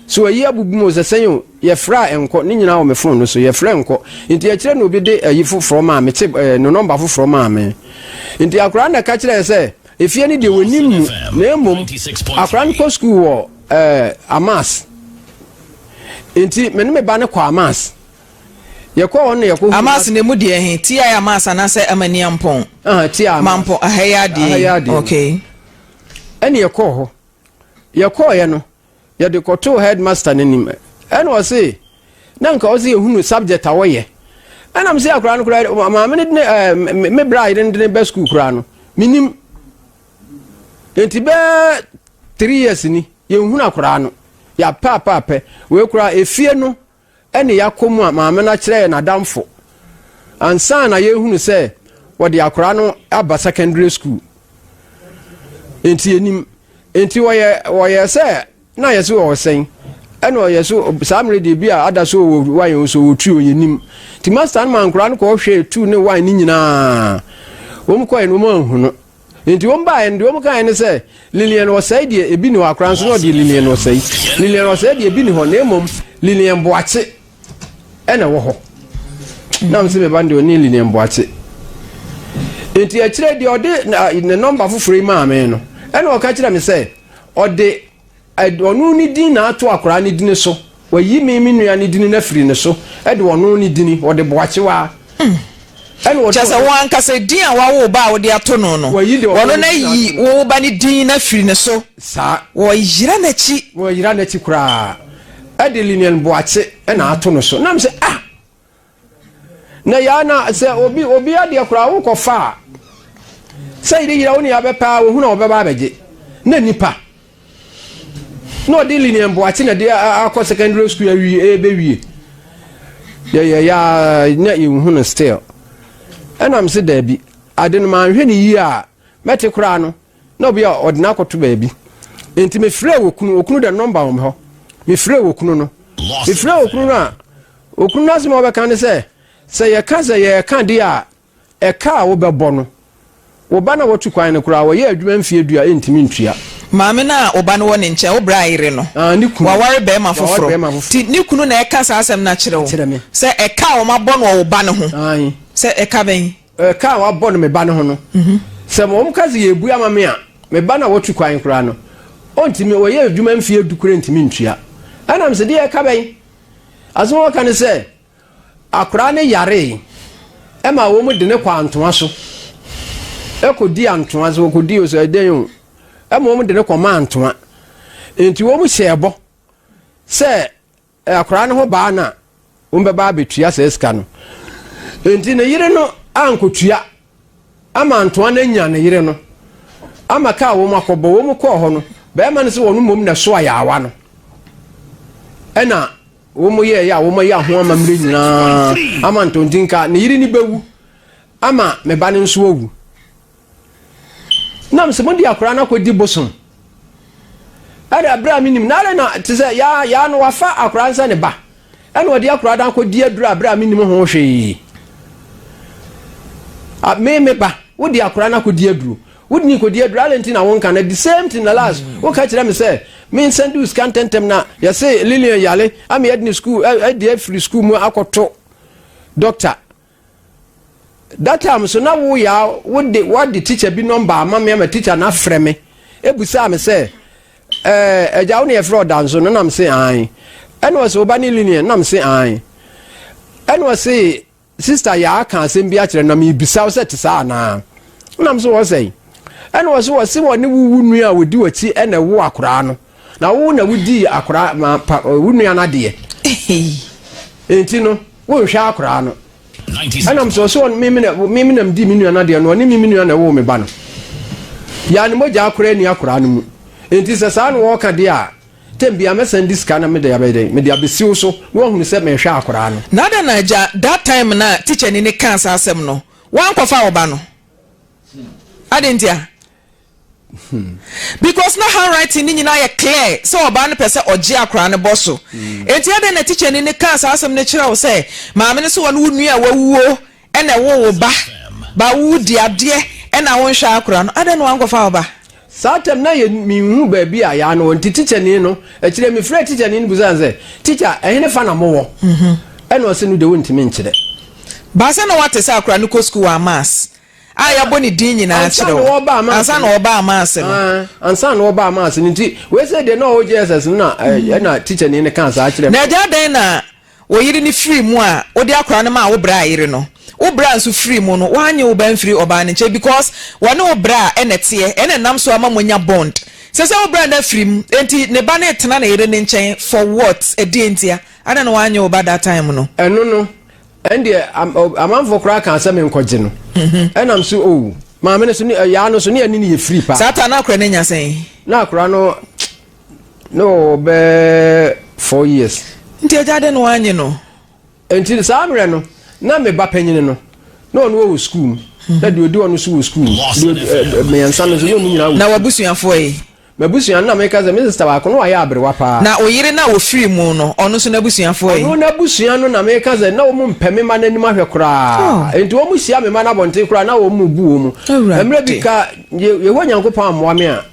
so ayi abubu mu sɛ sɛn o yɛfrɛ a ɛnkɔ ne nyinaa wɔ me phone no so yɛfrɛ nkɔ nti akyerɛ na obi de ayi foforɔ maa me chip ɛɛ no nɔmba foforɔ maa me nti akoraa na ɛka kyerɛ sɛ Efie no deɛ wɔnim mu na mmom akwadaa no kɔ sukuu wɔ ɛɛ Amas nti me ne me ba no kɔ Amas yɛkɔ hɔ no yɛkɔ Amas na emu deɛ he TI Amas anaasɛ Amaniampɔn uh, TI Amas Mampɔn aha yi adeɛ yi okay ɛne yɛkɔɔ hɔ yɛkɔɔyɛ no Yɛde kɔtoo headmaster no anim ɛna ɔse na nka ɔse yɛhunu subject a wɔyɛ ɛna mese akwadaa no koraa maame no de ɛɛ me bra yere no de ne ba sukuu koraa no menim nti bɛɛ three years ni yɛnhunu akwadaa no yɛapɛ apɛ apɛ wei koraa efie no ne yɛakɔ mu a maame no akyerɛ yɛn n'adamfo ansa na yɛrehunu sɛ wɔde akwadaa no aba secondary school nti yɛnim nti wɔyɛ wɔyɛ sɛ na yɛ so wɔwɔ sɛn ɛna ɔyɛ so saa mmerɛ deɛ bi a ada so wɔ wine so wɔ tuo yɛnim nti master no ma nkwadaa no kɔhwɛ tu ne wine no nyinaa wɔn kɔɛ no wɔn anhu no Nti wɔn baeɛ no, deɛ wɔn kaeɛ ne sɛ, Lilian Osei deɛ ebi ni hɔ, akora nso na ɔdeɛ Lilian Osei. Lilian Osei deɛ ebi ni hɔ, na mmom Lilian Boakye ɛna ɛwɔ hɔ. Na mo sɛ me ba no deɛ ɔne Lilian Boakye. Nti akyire deɛ ɔde ne nɔmba foforɔ yi maa me no, ɛna ɔka kyerɛ me sɛ ɔde Ɔno ne din na ato akwadaa no dini so. Wayi me me nua no dini no afiri ne so de ɔno ne dini, ɔde Boakyewaa. Ɛna ɔde Kyerɛ sɛ wo ankasa din a wawo wo ba a wode ato no no, Wayi de ɔno wɔno ne no din ayi ato no. wo ba no din no afiri ne so. Saa. Wɔyera n'akyi. Wɔyera n'akyi koraa. Ɛde Lilian Boakye na ato no so. Na mesɛ ah! Na yaa na sɛ obi obi adeɛ koraa wokɔfa a sɛ yere yera wo ne abɛpɛ a ohunu a ɔbɛba abɛgye na nipa na ɔde Lilian Boakye na de akɔ secondary school awie ɛbɛwie yɛyɛ yaa na yɛnhu no still ɛnam sɛ daabi ade no manhwɛ ne yie a mɛte koraa no na obi a ɔde no akɔto baabi nti mefrɛ wɔ kunu okunu dɛ nɔmba wɔ me hɔ mefrɛ wɔ kunu no mefrɛ wɔ kunu no a okunu no asɛm a ɔbɛka ne sɛ sɛ yɛka sɛ yɛreka deɛ a ɛka a wobɛbɔ no wo ba na watu kwan no koraa wɔyɛ adwuma mfie du a ɛntumi ntua. Maame no a wo ba no wɔ ne nkyɛn, wo bra yere no, Ah, ne kunu. waware barima Waware foforɔ. barima foforɔ. Nti ne kunu na ɛka saa asɛm no akyerɛ wo Akyerɛ me. sɛ ɛka a wɔabɔ no wɔ wo ba no ho. Ae. Sɛ ɛka bɛn? Ɛka a wɔabɔ no me ba no ho no, sɛ wɔka sɛ yɛrebue ama me a. Me ba no a watu kwan koraa no, ɔntumi, ɔyɛ adwuma mfeɛ du koraa ntumi ntua. Ɛna mese, deɛ ɛka bɛn? Asɛm a wɔka ne sɛ, Akwadaa no yaree ma wɔn de no kɔ antoa so. Ɛkɔdi antoa so, wɔkɔdi o sɛ ɛdɛn o, ɛma wɔn de no kɔma antoa. Nti wɔn hyɛɛ bɔ sɛ akwadaa no ho baa no a, wɔn bɛba abɛtua saa sika no. Nti ne yere no ankɔtua ama antoa no anya ne yere no ama kaa wɔn akɔbɔ wɔn kɔɔ hɔ no, bɛrima no sɛ wɔn mmom na ɛso ayaawa no. Ɛna Wɔn yɛɛyɛ a wɔn ayɛ ho amammerɛ nyinaa ama ntontinka ne yere no bɛwu ama me ba no nso awu. Nam sɛ mode akwadaa no akɔdi bosom. Ɛna berɛ a menim na adɛn na te sɛ yaa yaa no wafa akwadaa no sɛ ne ba ɛna ɔde akwadaa no akɔdi aduru a berɛ a menim ho hwee. Me me ba wode akwadaa no akɔdi aduro Wode no kɔdi aduru adɛn nti na wonka na the same thing na last woka kyerɛ me sɛ mensan de wo sika ntɛntɛm na yɛse Lilian yale ama yɛde ne school ɛde afiri school mu akɔto doctor that time so na wo ya wode wade teacher bi number ama me ama teacher na afrɛ me ebusaa me sɛ ɛɛ agya wo ne yɛfrɛ ɔdanso no nam se an ɛna ɔse wo ba ne Lilian nam se an ɛna ɔse Sister Yaa aka asɛm bi akyerɛ no na mebisa wo sɛ ɛte saa anaa? Ɛna me so wɔ sɛn? Ɛna ɔse wɔse wɔne wo wo nua a wɔdi w'akyi ɛna ɛwo akoraa no na wo na wodii akoraa ma pa wo nua no adeɛ enti no wonhwɛ akoraa no. Ɛna me so ɔse ɔne me na me na medi me nua no adeɛ no ɔne me me nua na ɛwoo me ba no. Yaa ne mogya koraa nni akoraa no mu enti sɛ saa na wɔka deɛ a Term biara mɛsan de sika na mede abɛyɛ dɛn? Mede abɛsi wo so na woahunu sɛ mehwɛ akwadaa no. Na adɛn na agya that time no a teacher ni no kaa saa asɛm no woankɔfa wo ba no? Adɛn ntia? Because na handwriting no nyinaa yɛ clear sɛ ɔbaa no pɛ sɛ ɔgye akwadaa no bɔ so. Enti adɛn na teacher ni no kaa saa asɛm no kyerɛ wo sɛ maame no sɛ ɔne wo nua a wawuo Ɛna ɛwo wo ba ba wo di adeɛ ɛna wo nhwɛ akora no adɛn na wankɔfa wo ba. Saa tɛm na yɛ menhu baabi a yaa no wɔ nti tikyani no akyire me frɛɛ tikyani no bisaa no sɛ tikya ɛhene fa na mo wɔ ɛna ɔse no deɛ wontumi nkyerɛ. Ba sɛ na wate sɛ akora no kɔ sukuu wɔ Amass a yɛabɔ ne din nyinaa akyerɛ wo ansa na ɔreba Amass no. Ansa na ɔreba Amass no nti wei sɛ deɛ na ɔwɔ JSS no na ɛna tikyani no kaa saa kyerɛ me. Na agya adɛn na Wo yere no firii mu a wode akwadaa no maa wo bra yere no, wo bra nso firii mu no, woanye wo ba amfiri ɔbaa no nkyɛn because wɔne wo bra na ɛteɛ, ɛna ɛnam so ama moanya bond. Sɛsɛ wo bra no afiri mu, enti ne ba no retena ne yere no nkyɛn for what? Ɛdeɛn ntia? Adɛn na woanye wo ba that time no? Ɛno no, ɛndeɛ amanfoɔ koraa kaa sɛ menkɔgye no, ɛnam so oh, maame no so ne yaa no so ne yɛne no yɛ free paa. Saa ta na akwadaa no anya sɛn? Na akwadaa no Na ɔwɔ bɛɛ four years. Nti agya dɛn na wannye no? Nti saa mmerɛ no, na me ba panyini no, na ɔno wɔ sukuu mu, na deɛ ɔdi hɔ no nso wɔ sukuu mu, deɛ mmiɛnsa no nso, na wɔn nyinaa wɔ Na w'abusuafoɔ yi? M'abusua no, na meka sɛ me sista baako, na wayɛ aberewa paa. Na wo yere no a ɔfirii mu no, ɔno nso n'abusuafoɔ yi? Ɔno n'abusua no, na meka sɛ na wɔn mpɛ me mma no anim ahwɛ koraa. Nti wɔn hyia me mma no abɔnten koraa, na wɔn bu wɔn. Mmerɛ bi ka, Yehowa Nyankopɔn ammoa me a,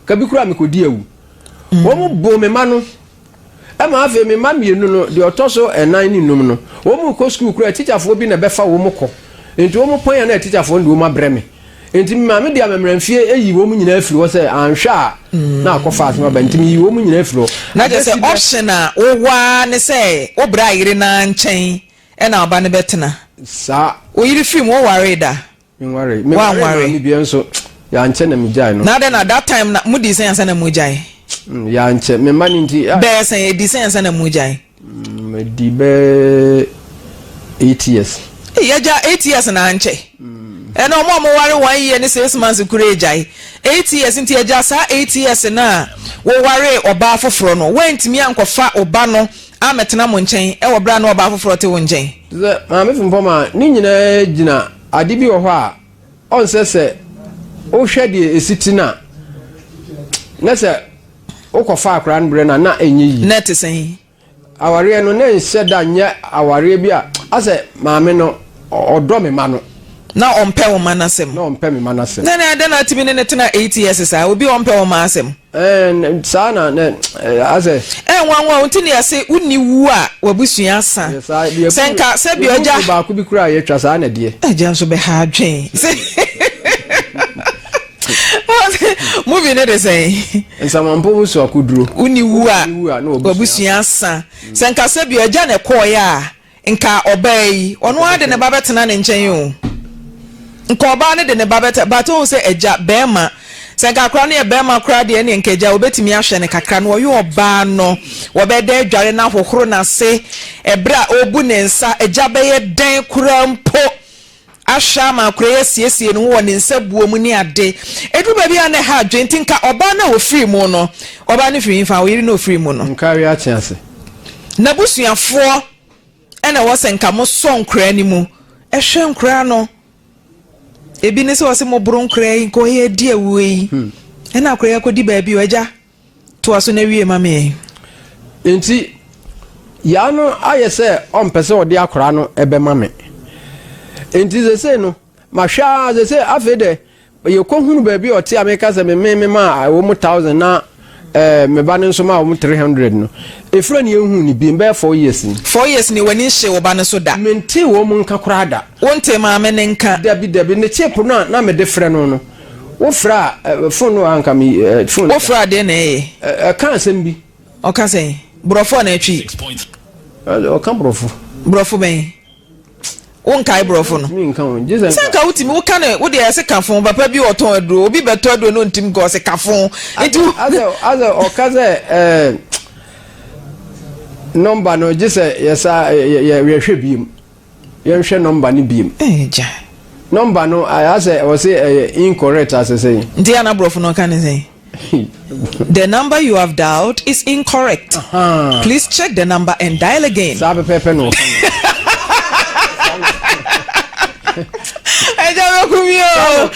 Ka bi koraa mekɔdi awu. Wɔn boo me mma no ma afei me mma mmienu no, deɛ ɔtɔ so nnan ne nnum no, wɔn rekɔ sukuu koraa tikyafoɔ bi na ɛbɛfa wɔn kɔ. Nti wɔn pɔn a na tikyafoɔ no de wɔn abrɛ me. Nti me maame de amammerɛmfie ayi wɔn nyinaa afiri hɔ sɛ anhwɛ a na akɔfa asɛm aba. Nti meyii wɔn nyinaa afiri hɔ. Na kyerɛ sɛ option a wowɔ ara ne sɛ wo bra yere no ara nkyɛn na wo ba no bɛtena. Saa. Wo yere firi mu, wowaree da? Menwaree. Mewaree Woanware? maame bi nso yɛankyɛ na megyae no. Na adɛn na that time na modii sɛn ansa na mogyae? Mm, yɛankyɛ. Me mma no nti. a- Bɛyɛ sɛn? Ɛdii sɛn ansa na mogyae? Mm, ɛdi bɛyɛ 8 years. Ei, agya, 8 years na ankyɛ. Ɛna ɔmo a wɔware 1 year ne 6 months kura agyae. 8 years nti agya saa 8 years no a wowaree ɔbaa foforɔ no, woantumi ankɔfa wo ba no ammɛtena mo nkyɛn wɔ berɛ a na ɔbaa foforɔ te wo nkyɛn? Te sɛ Maame Frimpong a, ne nyinaa gyina ade bi wɔ hɔ a ɔnsɛ sɛ wohwɛ deɛ ɛsi ti no a, na sɛ wokɔfa akwadaa no berɛ no a, na ɛnyɛ yie. Na ɛte sɛn? Awareɛ no, na ɛnhyɛ da nyɛ awareɛ bi a asɛ maame no ɔdɔ me mma no. Na ɔmpɛ wo mma no asɛm. Na ɔmpɛ me mma no asɛm. Na na adɛn na atumi ne no tena 8 years saa? Obi a ɔmpɛ wo mma asɛm. Ɛɛ saa na na asɛ. Ɛnwanwa o, nti na yɛse wonni wu a w'abusua asa. Sɛ nka sɛbi ɔgya. Yɛbu baako bi koraa a yɛtwa saa na ɛdeɛ. Agya nso bɛha adwen. Movie ne de sɛn? Nsamanpo mu so akoduro. Woni wu a wabusua asa. Sɛ nka sɛ bi agya na ɛkɔɔeɛ a nka ɔbaa yi ɔno ara de ne ba bɛtena ne nkyɛn o. Nka ɔbaa no de ne ba bɛtena but ohun sɛ agya bɛrima sɛ nka akora no yɛ bɛrima koraa deɛ ɛne nka agya obetumi ahwɛ no kakra no ɔyɛ ɔbaa no wɔbɛda adware no ahohoro n'ase ɛberɛ a ɔrebu ne nsa agya bɛyɛ dɛn koraa mpo ahwɛ ama akora yi asiesie ne ho wɔ ne nsa buo mu ne ade. Ɛduru baabi a na ɛha adwene nti nka ɔbaa no a ɔfiri mu no, ɔbaa no firi hefa? Ɔyere no a ɔfiri mu no. Nka awe akye ase. N'abusuafoɔ na ɛwɔ sɛ nka mosɔ nkoraa no mu hwɛ nkoraa no. Ebi ne sɛ ɔse moboro nkoraa yi, nka ɔyɛ adi awuo yi. Ɛna akoraa yi akɔdi baabi o, agya. Toa so na wie ma me. Enti Yaa no ayɛ sɛ ɔmpɛ sɛ ɔde akwaraa no bɛma me. Enti sesei no, mahwɛ ara sesei afei dɛ yɛkɔhunu baabi a ɔte a meka sɛ me me maa wɔn thousand na eh, me ba no nso maa wɔn 300 no. Ɛfiri ne yɛnhu no bi bɛyɛ four years ni. Four years ni w'ani nhyee wo ba no so da? Mentee wɔn nka koraa da. Wontee maame no nka? Dabi dabi, ne chip no a na mede frɛ no no, Wofrɛ a, phone no anka me phone. Wofrɛ a deɛ na ɛyɛ? Ɛka asɛm bi. Ɔka sɛn? Borɔfo anaa Twi? Ɔka borɔfo. Borɔfo bɛn? Wonkae borɔfo no? Menka o. Gye sɛ nka wotumi woka no wo deɛ ɛsɛ ka fon papa bi ɔtɔn aduro obi bɛtɔ aduro no ntumi nka ɔsɛ ka fon. Nti asɛ asɛ ɔka sɛ ɛɛ nɔmba no gye sɛ yɛsa yɛ yɛhwɛ biem. Yɛnhwɛ nɔmba no biem. Eh, gya. Nɔmba no ayɛ sɛ ɔse ɛyɛ incorrect asɛ sɛn. Nti ana borɔfo no ɔka ne sɛn? The number you have dialed is incorrect. Uh-huh. Please check the number and dial again. Saa pɛpɛɛpɛ na ɔka no. Ẹja bẹ kú mi o.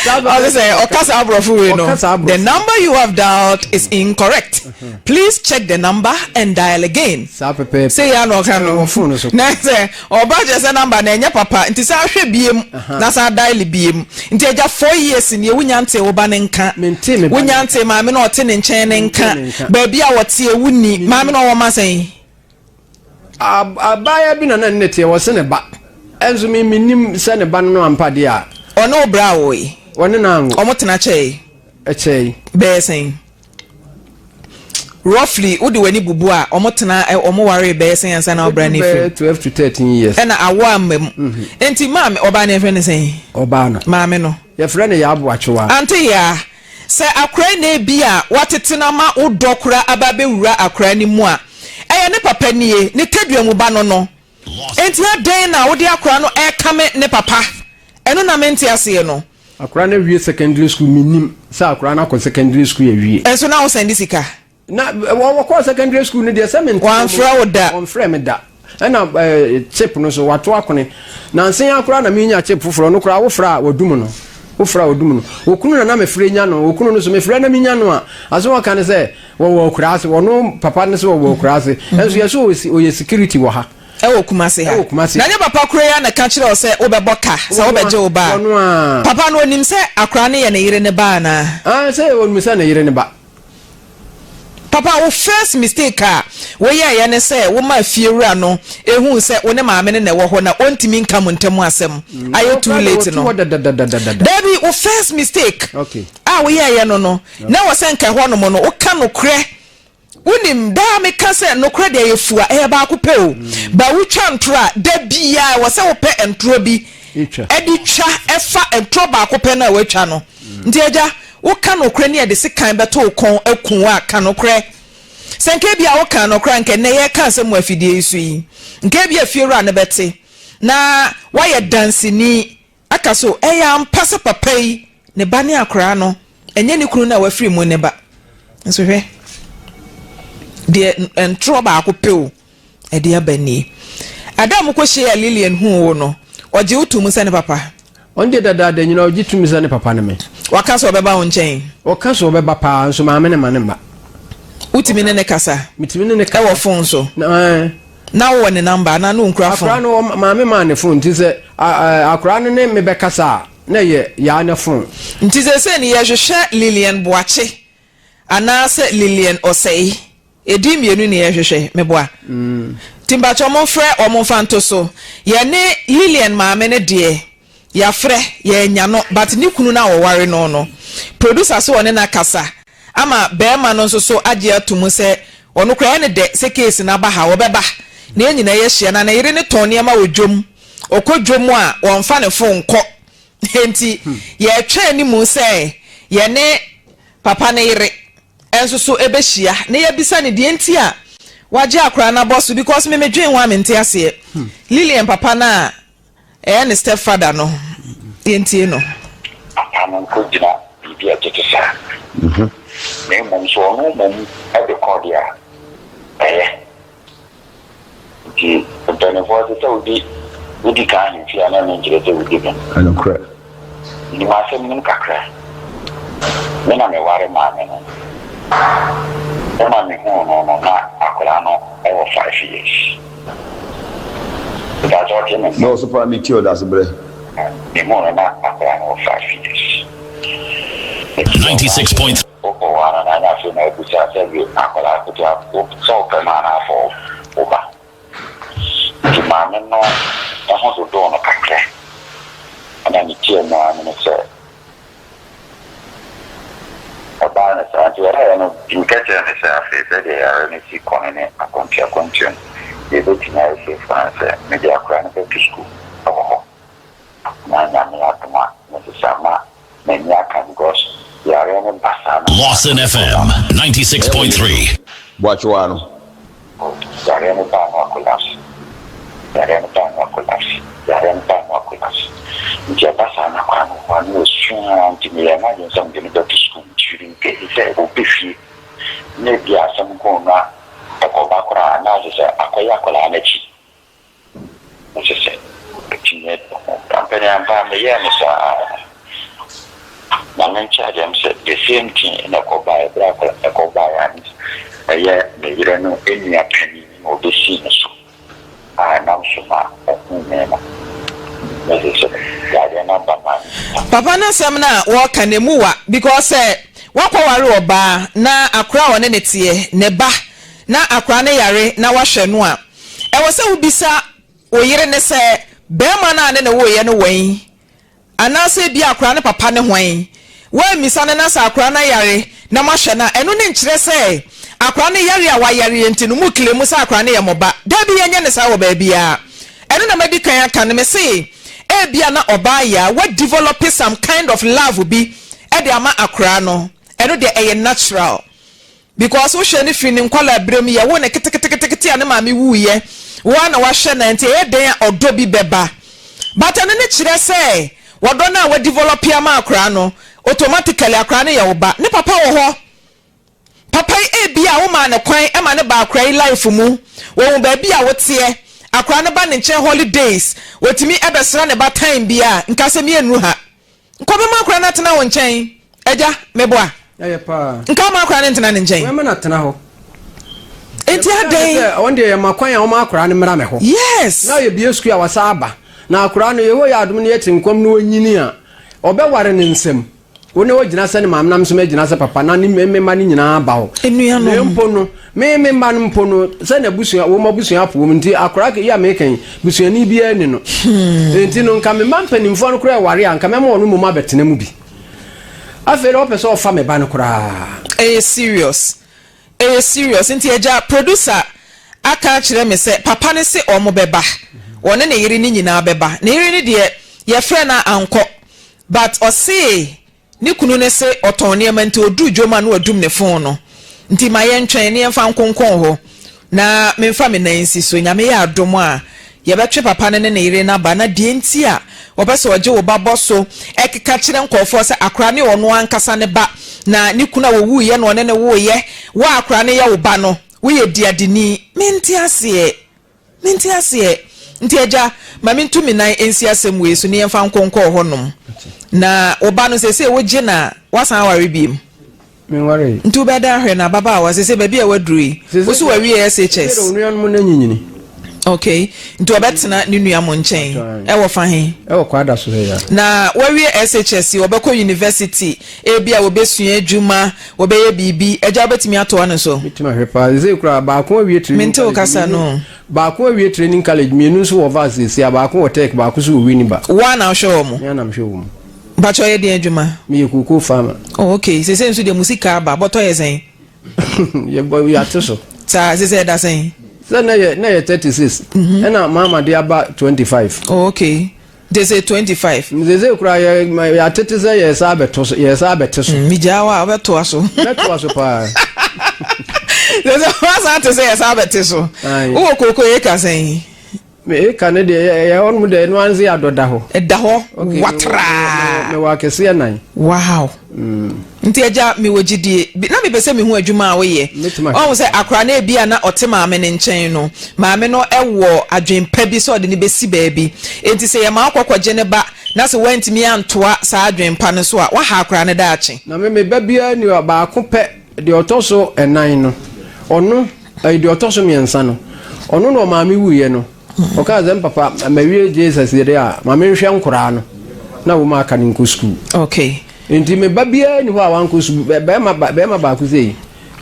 Ɔsɛ sɛ ɔka saa aborɔfo wei no. The number you have dialed is incorrect. Please check the number and dial again. Saa pɛpɛɛpɛ. Sɛ yɛ na ɔka no. Wɔ phone no so. Na sɛ ɔba kyerɛ sɛ number no ɛnyɛ papa nti san hwɛ biem na san dial biem. Nti agya 4 years nie wonya ntee wo ba no nka. Mentee me ba no Wonya ntee maame no a ɔte ne nkyɛn no nka. Mentee ne nka. Baabi a ɔteɛ wonni. Maame no ɔwɔ mma sɛn? Abaayewa bi na na ne teɛ wɔse ne ba. Ɛnso me mennim sɛ ne ba no no ampa deɛ a. Ɔne wo bra awoe? Ɔne no anwo. Ɔmo tena kyɛe? Ɛkyɛe. Bɛyɛ sɛn? Roughly wode w'ani bubu a ɔmo tena ɔmo waree bɛyɛ sɛn ansa na ɔbra no efiri mu? Bɛyɛ 12 to 13 years. Ɛna awo amma mu. Nti maame ɔbaa no yɛfrɛ no sɛn? Ɔbaa no. Maame no. Yɛfrɛ no Yaa Boakyewa. Ante Yaa, sɛ akora yi na ebi a watete no ama wo dɔ koraa aba abɛwura akora no mu a, ɛyɛ ne papa nie, ne tadua mu ba no no. Enti adɛn na wode akora no rekame ne papa? Ɛno na mente aseɛ no. Akora no awie secondary school, mennim sɛ akora no akɔ secondary school awie. Nso na wo sɛnde sika? Na wɔkɔɔ secondary school no deɛ sɛ mente. Wɔamfrɛ wo da? Wɔmfrɛ me da. Ɛna chip no so wato akone. Nansa yi ara koraa na menya chip foforɔ, ɔno koraa wofrɛ a wɔdum no. Wofrɛ a wɔdum no. Okunu na na mefrɛ nya no, okunu no so mefrɛ na menya no a, asɛm a ɔka ne sɛ wɔwɔ akuraase, ɔno papa no sɛ wɔwɔ akuraase. Ɛnso yɛsɛ ɔyɛ security wɔ ha. Ɛwɔ Kumasi ha. Ɛwɔ Kumasi. Na nyɛ papa koro yi ara na ɛka kyerɛɛ wo sɛ wobɛbɔ ka sɛ wobɛgye wo ba a? Ɔno ara. Papa no ɔnim sɛ akwadaa no yɛ ne yere ne ba anaa? Aane, sɛ ɔnim sɛ ne yere ne ba. Papa, wo first mistake a woyɛeɛ ne sɛ womaa fiewura no huu sɛ wo ne maame no na ɛwɔ hɔ na ɔntumi nka mo ntam asɛm. Ayɛ too late no. Dabi, wo first mistake a woyɛeɛ no no, na ɛwɔ sɛ nka ɛhɔnom no woka nokorɛ. Wonim, daa meka sɛ nokorɛ deɛ ɛyɛ fua, ɛyɛ baako pɛ o. But wotwa ntorɔ a, da biara ɛwɔ sɛ wopɛ ntorɔ bi de twa fa ntorɔ baako pɛ no a woatwa no. Nti agya, woka nokorɛ ne yɛde sekan bɛto wo kɔn aku wo a, ka nokorɛ. Sɛ nka ebia wokaa nokorɛ a, nka nnɛ yɛreka asɛm wɔ afidie yi so yi, nka ebia fiewura no bɛte na woayɛ danseni aka so, ɛyɛ ampa sɛ papa yi ne ba ne akoraa no, ɛnyɛ ne kunu no a wafiri mu ne ba. Nso hwɛ, deɛ ntorɔ baako pɛ o, ɛde aba nie. Ada a mokɔhyiaa Lilian huu wo no, ɔgye wo to mu sɛ ne papa? Ɔno deɛ dadaada nyinaa ɔgye to mu sɛ ne papa ne me. Waka sɛ ɔbɛba wo nkyɛn? Ɔka sɛ ɔbɛba paa, nso maame no ma no mma. Wotumi ne no kasa? Metumi ne no kasa. Ɛwɔ fon so? Na, ɛɛ. Na wowɔ ne namba anaa na onkura fon? Akwadaa no, maame maa ne fon nti sɛ akwadaa no ne me bɛkasa a, na ɛyɛ Yaa ne fon. Nti seesei no yɛhwehwɛ Lilian Boakye anaasɛ Lilian Osei. Edin mmienu na yɛhwehwɛ, meboa? Nti mpakyɛw momfrɛ wɔn mfa nto so. Yɛne Lilian maame no deɛ. Yɛafrɛ, yɛannya no but ne kunu no a ɔware no no, producer se ɔne no akasa ama barima no nso so agye ato mu sɛ ɔno koraa ɛyɛ no dɛ sɛ case no aba ha, ɔbɛba na yɛn nyinaa yɛahyia. Na ne yere no tɔn nneɛma wɔ dwam, ɔkɔ dwam a wɔmfa ne phone nkɔ enti yɛretwɛn anim sɛ yɛne papa no yere nso so bɛhyia na yɛabisa no deɛ nti a wagye akwadaa no abɔ so because me medwen ho a mente aseɛ. Lillian papa no a Ɛyɛ ne step father no yɛntie no. Papa no nkɔgyina biribi a ɛtete saa, na mmom sɛ ɔno mmom de kɔ deɛ a, ɛyɛ. Nti mpanimfoɔ se sɛ wodi wodi kan ahemfie a na ɛno nkyerɛ sɛ wodi bem. Nokorɛ. Menim asɛm no mu kakra. Me na meware maame no. Ɛma mehuu no no na akwadaa no wɔ 5 years. Mpakyɛ ɔte me nka? Dɔɔso paa me tie ɔdase brɛ. Me hu no na akwadaa no wɔ 5 years. 96 point. Wokɔ hɔ ara na ɛna afei na abisa sɛ bi akwadaa ketewa sɛ wopɛ no anaa afɔ wo ba. Nti maame no ho dodoo no kakra ɛna ne tiaa mu ara ne sɛ ɛbaa no saa nti ɛyɛɛ no meka kyerɛɛ no sɛ afei sɛdeɛ yare no si kɔ no ne akwantu akwantu no deɛ ɛbɛtumi ayɛ safe ara ne sɛ mede akwadaa no bɛto sukuu wɔ hɔ na Nyame adom a mesesa ma m'ani aka because yareɛ no ba saa na Lawson FM 96.3. Boakyewa no. Yareɛ no baa no akolapse, yareɛ no baa no akolapse, yareɛ no baa no akolapse. Nti ɛba saa na akwadaa no wɔ hɔ a na wasu ara nti meyɛɛ m'adwene sɛ mede no bɛto sukuu nti in case sɛ ɔba fie na ebia asɛm nko na ɛkɔba koraa na ayɛ sɛ akɔyɛ akwadaa no akyi. Ɛsɛ sɛ otumi adu ho. Ampa-ni-ampa, meyɛɛ no saa ara. Na me nkyɛe deɛ mesɛ the same thing na ɛkɔbaeɛ berɛ a ɛkɔbaeɛ a ɛyɛ me yere no nua panin na ɔbɛsii me so a ɛnam so ma ɔhuu me no. Mese sɛ yareɛ no aba ma me. Papa no asɛm no a wɔka no ɛmu wa because sɛ wakɔware ɔbaa na akora a ɔne no teɛ ne ba na akora no yare na wahwɛ no a Ɛwɔ sɛ wobisa wo yere no sɛ, Barima no a ne ne woeɛ no wɛn? Anaasɛ ebia akwadaa no papa ne hwan? Woammisa no na sɛ akwadaa no ayare na moahwɛ no a, ɛno no nkyerɛ sɛ akwadaa no yare a wayareɛ nti no, moklemu sɛ akwadaa no yɛ mo ba. Dabi, yɛnyɛ no saa wɔ baabiara. Ɛno na madi kan aka no, mese ebia na ɔbaa yɛ a wadevelop some kind of love bi de ama akwadaa no. Ɛno deɛ ɛyɛ natural. Because wo hwɛ no firi ne nkwadaa berɛ mu, yɛwoo no keteketekete a ne maame wuiɛ, wo ara na wahwɛ no nti ɛyɛ dɛn a ɔdɔ bi bɛba. But ɛno no kyerɛ sɛ wɔdɔ no a wa develop ama akwadaa no, automatically akwadaa no yɛ wo ba. Ne papa wɔ hɔ. Papa yi ebia wo maa no kwan ma no baa akwadaa yi life mu, wɔhu baabi a woteɛ, akwadaa no ba ne nkyɛn holidays, wɔtumi bɛsra ne ba time bi a, nka asɛm yi nnuru ha. Nka ɔbɛma akora no atena wo nkyɛn, agya, meboa. Ɛyɛ paa. Nka ɔma akora no ntena ne nkyɛn. Wɔma no atena hɔ. Enti adɛn? Wɔn deɛ yɛma kwan a wɔma akora no mmra me hɔ. Yes. Na yɛbie sukuu a wasa aba. Na akora no Yehowa yɛ adom no yɛte nkɔm na ɔnyini a, ɔbɛware ne nsam. Wo ne ɔgyina sɛ ne maame na me nso magyina sɛ papa na ne me mma no nyinaa aba hɔ. Enuanom. Na mpo no, me me mma no mpo no, sɛ n'abusua, wɔn abusua apo wɔn nti, akwadaa yi a meka yi, busuani biara ni no. Nti no, nka me mma mpanimfoɔ no koraa ɛware a, nka mɛma wɔn mmom abɛtena mu bi. Afei na ɔpɛ sɛ ɔfa me ba no koraa. Ɛyɛ serious. Ɛyɛ serious. Nti agya, producer aka akyerɛ me sɛ papa no se wɔn bɛba. Ɔne ne yere no nyinaa bɛba. Ne yere no deɛ, yɛfrɛ no a ankɔ. But ɔsee ne kunu no se ɔtɔn nneɛma nti ɔduru dwom a na wadum ne phone no nti ma yɛntwɛn na yɛmfa nkonkɔn hɔ na memfa me nan nsi so. Nyame yɛ adom a yɛbɛtwe papa no ne ne yere no aba na deɛ nti a wɔpɛ sɛ ɔgye wo ba bɔ so keka kyerɛ nkurɔfoɔ sɛ akora ne ɔno ankasa ne ba na ne kunu a wɔwuiɛ na ɔne no woeɛ, wo a akora no yɛ wo ba no woyɛ diadeni. Mente aseɛ. Mente aseɛ. Nti agya, ma mentu me nan nsi asɛm wei so na yɛmfa nko nkɔɔ hɔnom. Na wo ba no, seesei wogye no a, woasan aware biom? Menwaree. Nti wobɛda ahwɛ no ababaawa, seesei baabi a waduru yi, wo so wawie SHS? Seesei deɛ onuanom no anyinyini. Okay, nti ɔbɛtena ne nua mo nkyɛn. Ɛwɔ fa he? Ɛwɔ Kwada so ha yi ara. Na wawie SHS yi, ɔbɛkɔ university, ebia wɔbɛsua adwuma, wɔbɛyɛ biribi. Agya wobɛtumi atoa no so? Mɛtumi ahwɛ paa. Sesei koraa baako awie training Mente wo college, kasa mmienu, no. baako awie training college, mmienu nso wɔ VAS seesei a, baako wɔ Tech, baako nso wɔ Winneba. Wo ara na wohwɛ wɔn? Me ara na mehwɛ wɔn. Mpakyɛ ɔyɛ deɛn adwuma? Meyɛ cocoa farmer. Oh okay, sesei nso deɛ mo sika aba, bɔtɔ yɛ sɛn? Yɛbɔ yɛate so. Saa, sesei ɛda sɛn? Sɛ na yɛ na yɛ 36. Ɛna maama de aba 25. Oh okay, nti sesei 25. Sesei koraa yɛ yɛatete sɛ yɛsa abɛto so, yɛsa abɛte so. Megyaa wo a, wobɛtoa so. Mɛtoa so paa. Sesei woasan ate sɛ yɛsa abɛte so. Wowɔ kooko eka sɛn? Me eka no deɛ yɛ yɛ hɔnom deɛ ɛno ara ne sɛ yɛadɔ da hɔ. Ɛda hɔ Okay, watraa. mewɔ akɛseɛ nan. Wow. Nti agya mewɔ gyidie. Bi- Na mepɛ sɛ mehu adwuma a woyɛ. Mɛtumi ahwɛ. Ɔhu sɛ akora no ebi a na ɔte maame no nkyɛn no, maame no wɔ adwene pa bi sɛ ɔde no bɛsi baabi. Enti sɛ yɛma wo kɔkɔgye ne ba na sɛ woantumi antoa saa adwene pa no so a, woaha akora no daakye. Na me me ba biara nni hɔ a, baako pɛ, deɛ ɔtɔ so ɛnan no, ɔno Ɛyi deɛ ɔtɔ so mmiɛnsa no, ɔno na ɔmaame wuiɛ no, ɔkaa sɛ mpapa mawie Jesus deɛ a, ma menhwɛ nkoraa no na wɔn aka no nkɔ sukuu. Okay. Nti me ba biara ni hɔ a wankɔ sukuu, bɛrima bɛrima baako sɛ yi,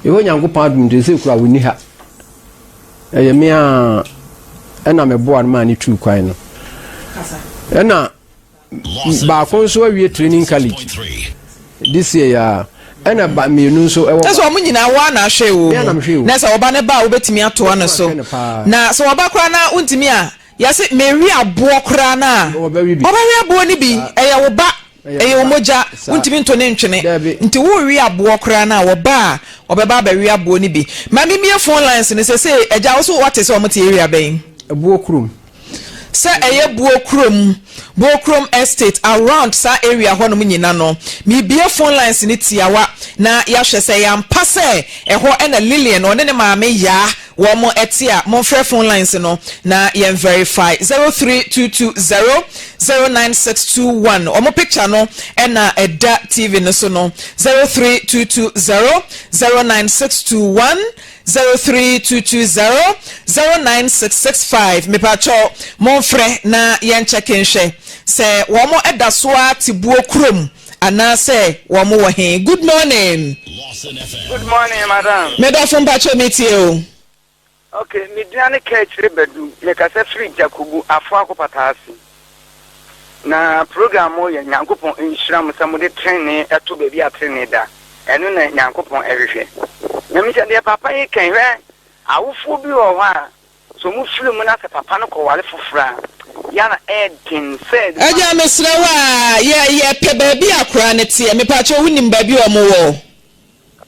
Yehowa Nyankopɔn adom nti sɛ kura wɔnni ha. Ɛyɛ me a ɛna meboa no maa ne tuu kwan no. Ɛna Baako nso awie training college this year yi ara ɛna ba mmienu nso ɛwɔ. Sɛ wɔn nyinaa wo ara na ahwɛ wɔn mu na sɛ ɔba no ba a wobɛtumi atoa no so na sɛ ɔba koraa na wontumi a yɛse mewe aboɔ koraa no a ɔbɛwe aboɔ no bi ɛyɛ wo ba ɛyɛ wo mogya wontumi nto ne ntwene nti wowe aboɔ koraa no a wɔba a ɔbɛba abɛwe aboɔ no bi ma memie phone lines no sɛ sɛ agya wo so wate sɛ wɔte area bɛn? Ɛboɔ kurom. Sɛ ɛyɛ Buo kurom, Buo kurom estate around saa area hɔ nom nyina no, mebue phone lines no tiawa na yɛahwɛ sɛ ɛyɛ ampa sɛ ɛhɔ na Lillian ɔne ne maame Yaa wɔn te a, momfrɛ phone lines no na yɛn verify, 03220 09621, wɔn picture no na ɛda TV no so no, 03220 09621. 03220 09665 mepakyɛw monfrɛ na yɛn kyɛke nhwɛ sɛ wɔn da so ara te buo kurom anaasɛ wɔn wɔ he good morning. Good morning madam. Me dɔfo mpakyɛw me tie o. Ok me dina ne Kaakyire Badu me kasa firi Jakubu Afoako Pataase na program mo yɛ Nyankopɔn nhyira mo sɛ mo de trenee ɛto baabi a trenee da. Ɛno na Nyankopɔn hwehwɛ. Na misa deɛ papa yi ka yi, hwɛ, awofoɔ bi wɔ hɔ a, sɛ ɔmo firi mu na sɛ papa no kɔware foforɔ a, yɛ a na ɛyɛ den sɛ. Agya mesrɛ wo aa yɛ yɛ pɛ baabi a akwaraa no teɛ mepakyɛw wo nim baabi a ɔmo wɔ.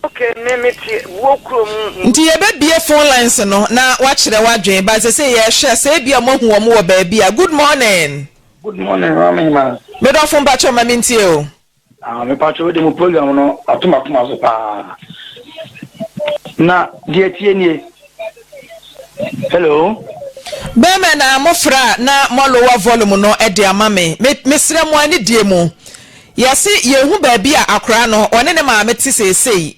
Ok me me te buo kuro mu. Nti yɛ bɛ bue phone lines no na wakyerɛ wadwen but sesei yɛ hwɛ sɛ ebia ɔmo ahu ɔmo wɔ baabi a good morning. Good morning maame hema. Me dɔfo mpakyɛw ma me ntie o. Ah mepakyɛ wode mo program no ato makoma so paa. Na deɛ tie nie. Hello. Bɛɛma na mo frɛ a na mo lower volume no de ama me. Me mesrɛ mo anidie mu. Yɛse yɛnhu baabi a akora no ɔne ne maame te seesei.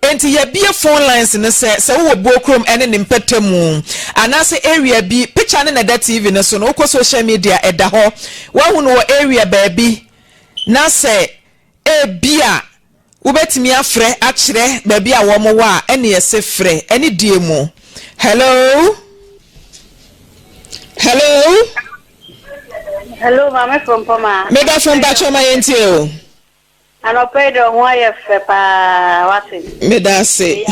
Enti yɛabue phone lines no sɛ sɛ wowɔ Buokrom ne ne mpɛtamu anaasɛ area bi, picture no na ɛda TV no so no, wokɔ social media ɛda hɔ. Woahu no wɔ area baabi. Na sɛ ebia wobɛtumi afrɛ akyerɛ baabi a wɔn wɔ a, ɛne ɛse frɛ. Ɛne die mu. Hello? Hello? Hello, Maame Frɔmpɔma. Me dɔfo mpakyɛ ma yɛntie o. Anɔpa yi deɛ ho ayɛ fɛ paa wate. Meda ase.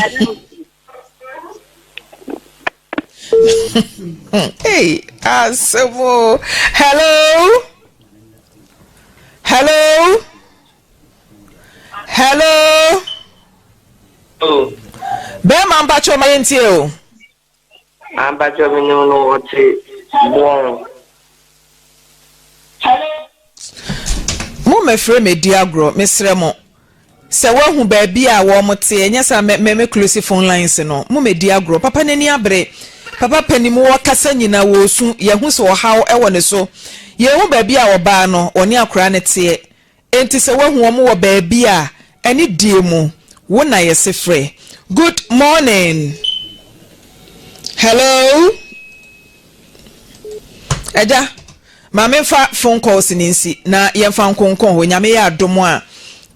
Hey, asɛm o. Hello? Hello? Hello? Oh. Bɛrima mpakyɛ ɔma yɛntie o. Ampakyɛ menim no ɔte boɔ. Mo mmɛfrɛ me di agorɔ mesrɛ mo sɛ woahu baabi a wɔn te ɛnyɛ saa mɛ mɛ mɛ close phone lines no mo mmɛdi agorɔ papa n'ani abere papa panin mu ɔkasa nyina wɔresu yɛhu sɛ ɔhaw ɛwɔ ne so yɛhu baabi a ɔbaa no ɔne akwaraa no teɛ Enti sɛ woahu wɔn wɔ baabi a, ɛne die mu, wo na yɛse frɛ. Good morning. Hello. Agya, ma memfa phone calls no nsi na yɛmfa nkonkɔn hɔ. Nyame yɛ adom a,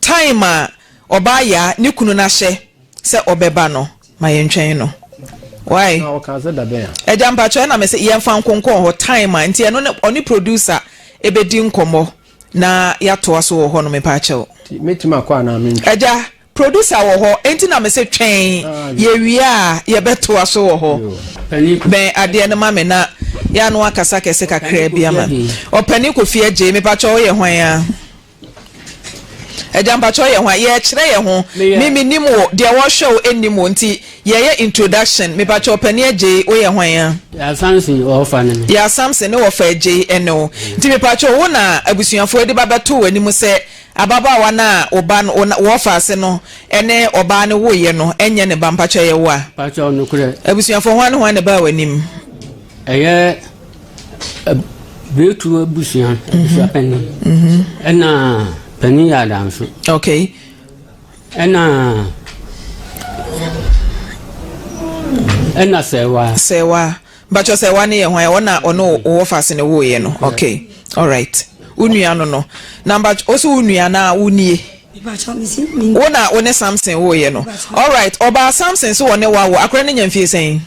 time a ɔbaa Yaa ne kunu no ahyɛ sɛ ɔbɛba no, ma yɛntwɛn no. Why? Na ɔkaa sɛ da bɛn a? Agya mpakyɛ ɛna mese yɛmfa nkonkɔn hɔ time a, nti ɛno ne ɔne producer ɛbɛdi nkɔmmɔ na yɛatoa so wɔ hɔ no mepakyɛw. Nti mɛtumi akɔ anaa mentwɛn? Agya, Producer wɔ hɔ enti na mese twɛn yɛwie a yɛbɛtoa so wɔ hɔ. Bɛn adeɛ no ma me na yɛ ano akasa kɛse kakraa bi ama me. Ɔpanin Kofi Adjei mepakyɛ woyɛ hwan a? Agya mpakyɛ woyɛ hwan? Yɛkyerɛ yɛ ho. Me menim wo, deɛ wɔhwɛ wo nnim wo nti yɛyɛ introduction. Mepakyɛ Ɔpanin Adjei woyɛ hwan a? Yaa Samson wɔfa ne me. Yaa Samson ne wɔfa Adjei ɛne wo. Nti mepakyɛ wo na abusuafoɔ de ba bɛto w'anim sɛ Ababaawa no a wo ba no, wo na, wɔɔfaase no ne ɔbaa no woeɛ no nyɛ ne ba, mpakyɛ ɛyɛ wo a? Mpakyɛ nokorɛ. Abusuafoɔ, hwan ne hwan na ɛbaa w'anim? Ɛyɛ Biretu abusua, abusua panin. Ɛna panin yɛ adanso. Okay. Ɛna ɛna sɛwa. Sɛwa. Mpakyɛw sɛ wa ne yɛ hwan ɔna ɔne wo wɔfase ne woeɛ no ok alright wo nua no no na mpakyɛw wo so wo nua na wo nie wo na wo ne Samson woeɛ no alright ɔbaa Samson so ɔne wawo akora no nya mfie sɛn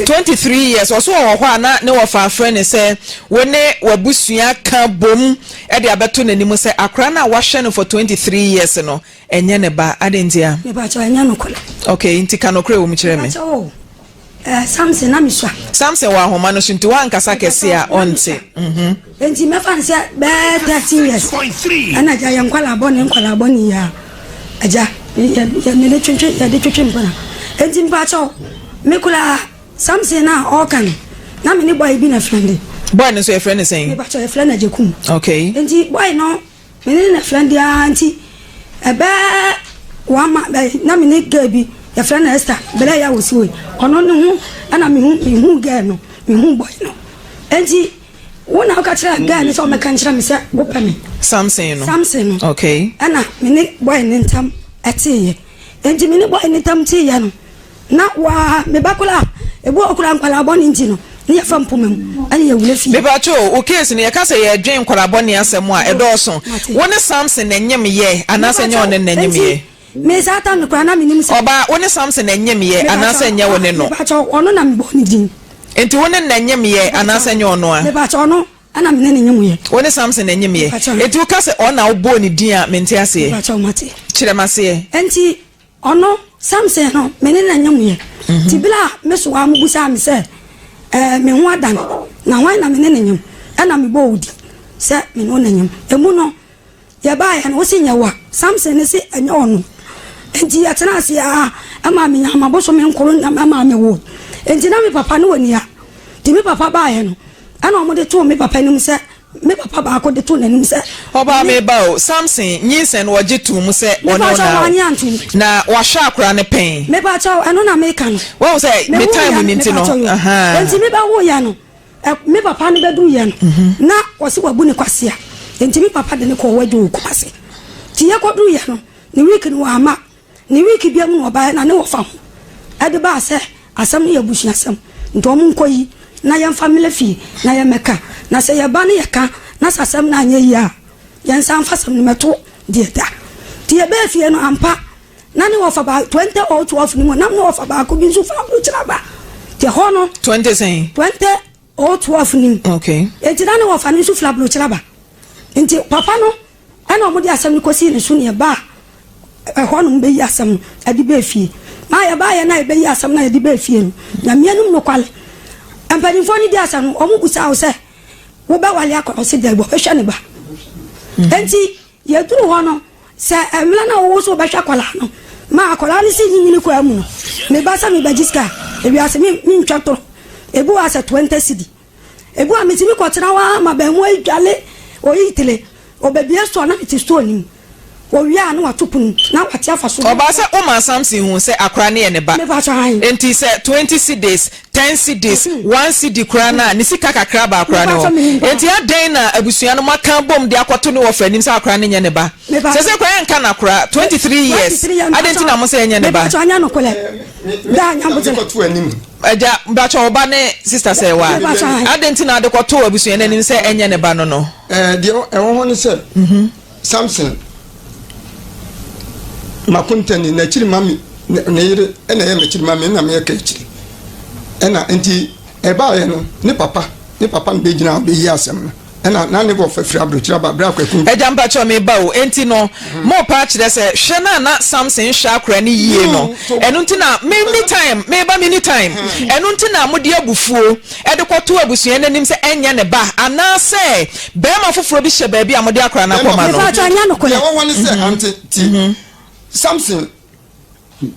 23 years ɔso ɔwɔ hɔ a na ne wɔfa afrɛ ne sɛ wo ne wabusua ka bom ɛde abɛto n'anim sɛ akora no a wahwɛ no for 23 years no ɛnyɛ ne ba adɛn ntia ɛnyɛ nokorɛ ok nti ka nokorɛ wɔ mu kyerɛ me Mepakyɛw o Eh, Samson, na mesua. Samson wɔ ahoma no so nti woankasa kɛse a ɔnte. Mhm. Enti mɛfa no sɛ bɛyɛ 13 years. Ɛna agya yɛ nkwadaa bɔne nkwadaa bɔne yi a agya yɛ mede twetwe yɛde twetwe mpena. Enti mpakyɛw me koraa Samson a ɔreka no na me ne boy bi na frɛnde. Boy no nso yɛfrɛ no sɛn? Mepakyɛw yɛfrɛ no Agyekum. Okay. Enti boy no Me ne no frɛ deɛ ara nti ɛbɛɛ one month bɛyɛ na me ne girl bi yɛfrɛ no Esther berɛ yɛ a wɔsi hɔ yi ɔno ne ho ɛna mehu mehu girl no mehu boy no nti wo na woka kyerɛ girl no sɛ ɔmɛka nkyerɛ me sɛ wopɛ me Samson no Samson no okay ɛna me ne boy no ntam ɛteeɛ nti me ne boy no ntam teeɛ no Na waa me ba koraa ebi wɔ hɔ koraa nkwadaa bɔne nti no ne yɛfa mpoma mu ɛne yɛwura fie. Mepakyɛ o, wo case no yɛka sɛ yɛdwen nkwadaa bɔne asɛm a ɛdɔɔso. Wo ne Samson na ɛnyem yɛ anaasɛ ɛnyɛ ɔne na ɛnyem yɛ? Me saa tam no koraa na menim sɛ. Ɔbaa, wo ne Samson na ɛnyem yɛ anaasɛ ɛnyɛ wo ne no? Mepakyɛ ɔno na mebɔɔ ne din. Nti wo ne no na ɛnyem yɛ anaasɛ ɛnyɛ ɔno a? Mepakyɛ ɔno ɛna me ne no nyem yɛ. Wo ne Samson na ɛnyem yɛ? Nti woka sɛ ɔno na wobɔɔ ne din a mente aseɛ. Mepakyɛ mate. Kyerɛ m'aseɛ. Nti Ɔno, Samson no, me ne no anyamuiɛ. Nti berɛ a me soaa mo bisaa me sɛ, Ɛɛ, me ho adane, na hwan na me ne no nyem? Ɛnna mebɔɔ wo din sɛ me ne wo na nyem. Emu no, yɛbaeɛ no, wose nyɛ wo a? Samson no se ɛnyɛ ɔno. Enti yɛtenaa ase ara maa menyaa m'abosome nkoro na ɛmaa mewoo. Enti na me papa ne ɔnni ha. Nti me papa baeɛ no, ɛnna wɔde too me papa anim sɛ Me papa baako de too n'anim sɛ. Ɔbaa me ba o, Samson nyinsɛn no wɔgye too mu sɛ ɔne wo na awo. Na wahwɛ akora no pɛn. Mepa kyɛw, ɛno na meka no. Wahu sɛ me time ni nti no. Enti me bɛ wo yɛ no, me papa no bɛduru yɛ no, na ɔse wabu ne kwasea. Enti me papa de ne kɔɔ wadwo wɔ Kumase. Nti yɛkɔduru yɛ no, ne week no wamma. Ne week biara mu na ɔbaeɛ na ne wɔfa ho de baa sɛ asɛm no yɛ abusuasɛm nti wɔn nkɔ yi na yɛmfa mmrɛ fie na yɛmmɛka na sɛ yɛba ne yɛka na sɛ asɛm no anyɛ yie a yɛnsan mfa asɛm no mmɛto deɛ da nti yɛbɛɛ fie no ampa na ne wɔfa baa 2012 no mu nam ne wɔfa baako bi nso fa aburokyerɛ aba nti ɛhɔ no 20 sɛn 2012 no mu okay nti na ne wɔfa no nso firi aburokyerɛ aba nti papa no Ɛnna wɔde asɛm no kɔsii ne so na yɛbaa ɛhɔnom bɛyi asɛm no de baa fie. Na yɛbaeɛ na yɛbɛyi asɛm no a yɛde baa fie no, Nyame anim nokware, mpanimfoɔ no di asɛm no, wɔbusaa wo sɛ wobɛwale akɔ? Ɔse daabi, ɔbɛhwɛ ne ba. Enti yɛduru hɔ no, sɛ mmerɛ no a wowo so wobɛhwɛ akwadaa no, ma akwadaa no si nyinyini kɔ mu no, meba sɛ mebɛgye sika a, ewiase mentwa toro. Ebi wɔ asɛ 20 cedi. Ebi wɔ a metumi kɔtena hɔ ara ma abarimaa yi dwale, oyi tire, ɔbɛbue store na mete store no mu. Owie a na wato pono mu na wate afa so. Ɔbaa sɛ womaa Samson huu sɛ akora no yɛ ne ba. Mepakyɛ ahe? Enti sɛ 20 cedis, 10 cedis, one cedi koraa no a, ne sika kakra ba akora no Mepakyɛ hɔ. menim paa. Enti adɛn na abusua no moaka abom de akɔto ne wɔfa anim sɛ akora no nyɛ ne ba? Mepakyɛ. Seesei koraa yɛnka no akora, 23 years, 23 years, adɛn nti na mepakyɛ mo sɛ ɛnyɛ ne ba? mepakyɛ anyɛ nokorɛ. Daa Deɛ Nyankopɔn. kɔto anim. Agya, mpakyɛ wo ba ne sister sɛ wa? Adɛn nti na ade kɔtoo abusua no anim sɛ ɛnyɛ ne ba no no? Ɛɛ deɛ ɛwɔ hɔ ne sɛ mhm. Samson makontani n'akyiri ma mi ne yere ɛna ɛyɛ m'akyiri ma mi ɛna meyɛ ka akyiri ɛna nti ɛbaayɛ no ne papa ne papa no bɛgyina bɛyi asɛm no Ɛna na ne wɔfa firi abrokyire aba berɛ a Kwaku. Agya mpakyɛw me ba o, enti no mo pa akyerɛ sɛ hwɛ no a na Samson nhwɛ akora no yie no ɛno nti na me nni time me ba me nni time ɛno nti na mode abufuo de kɔ too abusua no anim sɛ ɛnyɛ ne ba anaa sɛ barima foforɔ bi hyɛ baabi a mode akora no akɔma no. Mepakyɛw ɛnyɛ nokorɛ. Deɛ ɛwɔ hɔ ne sɛ ante ti Samson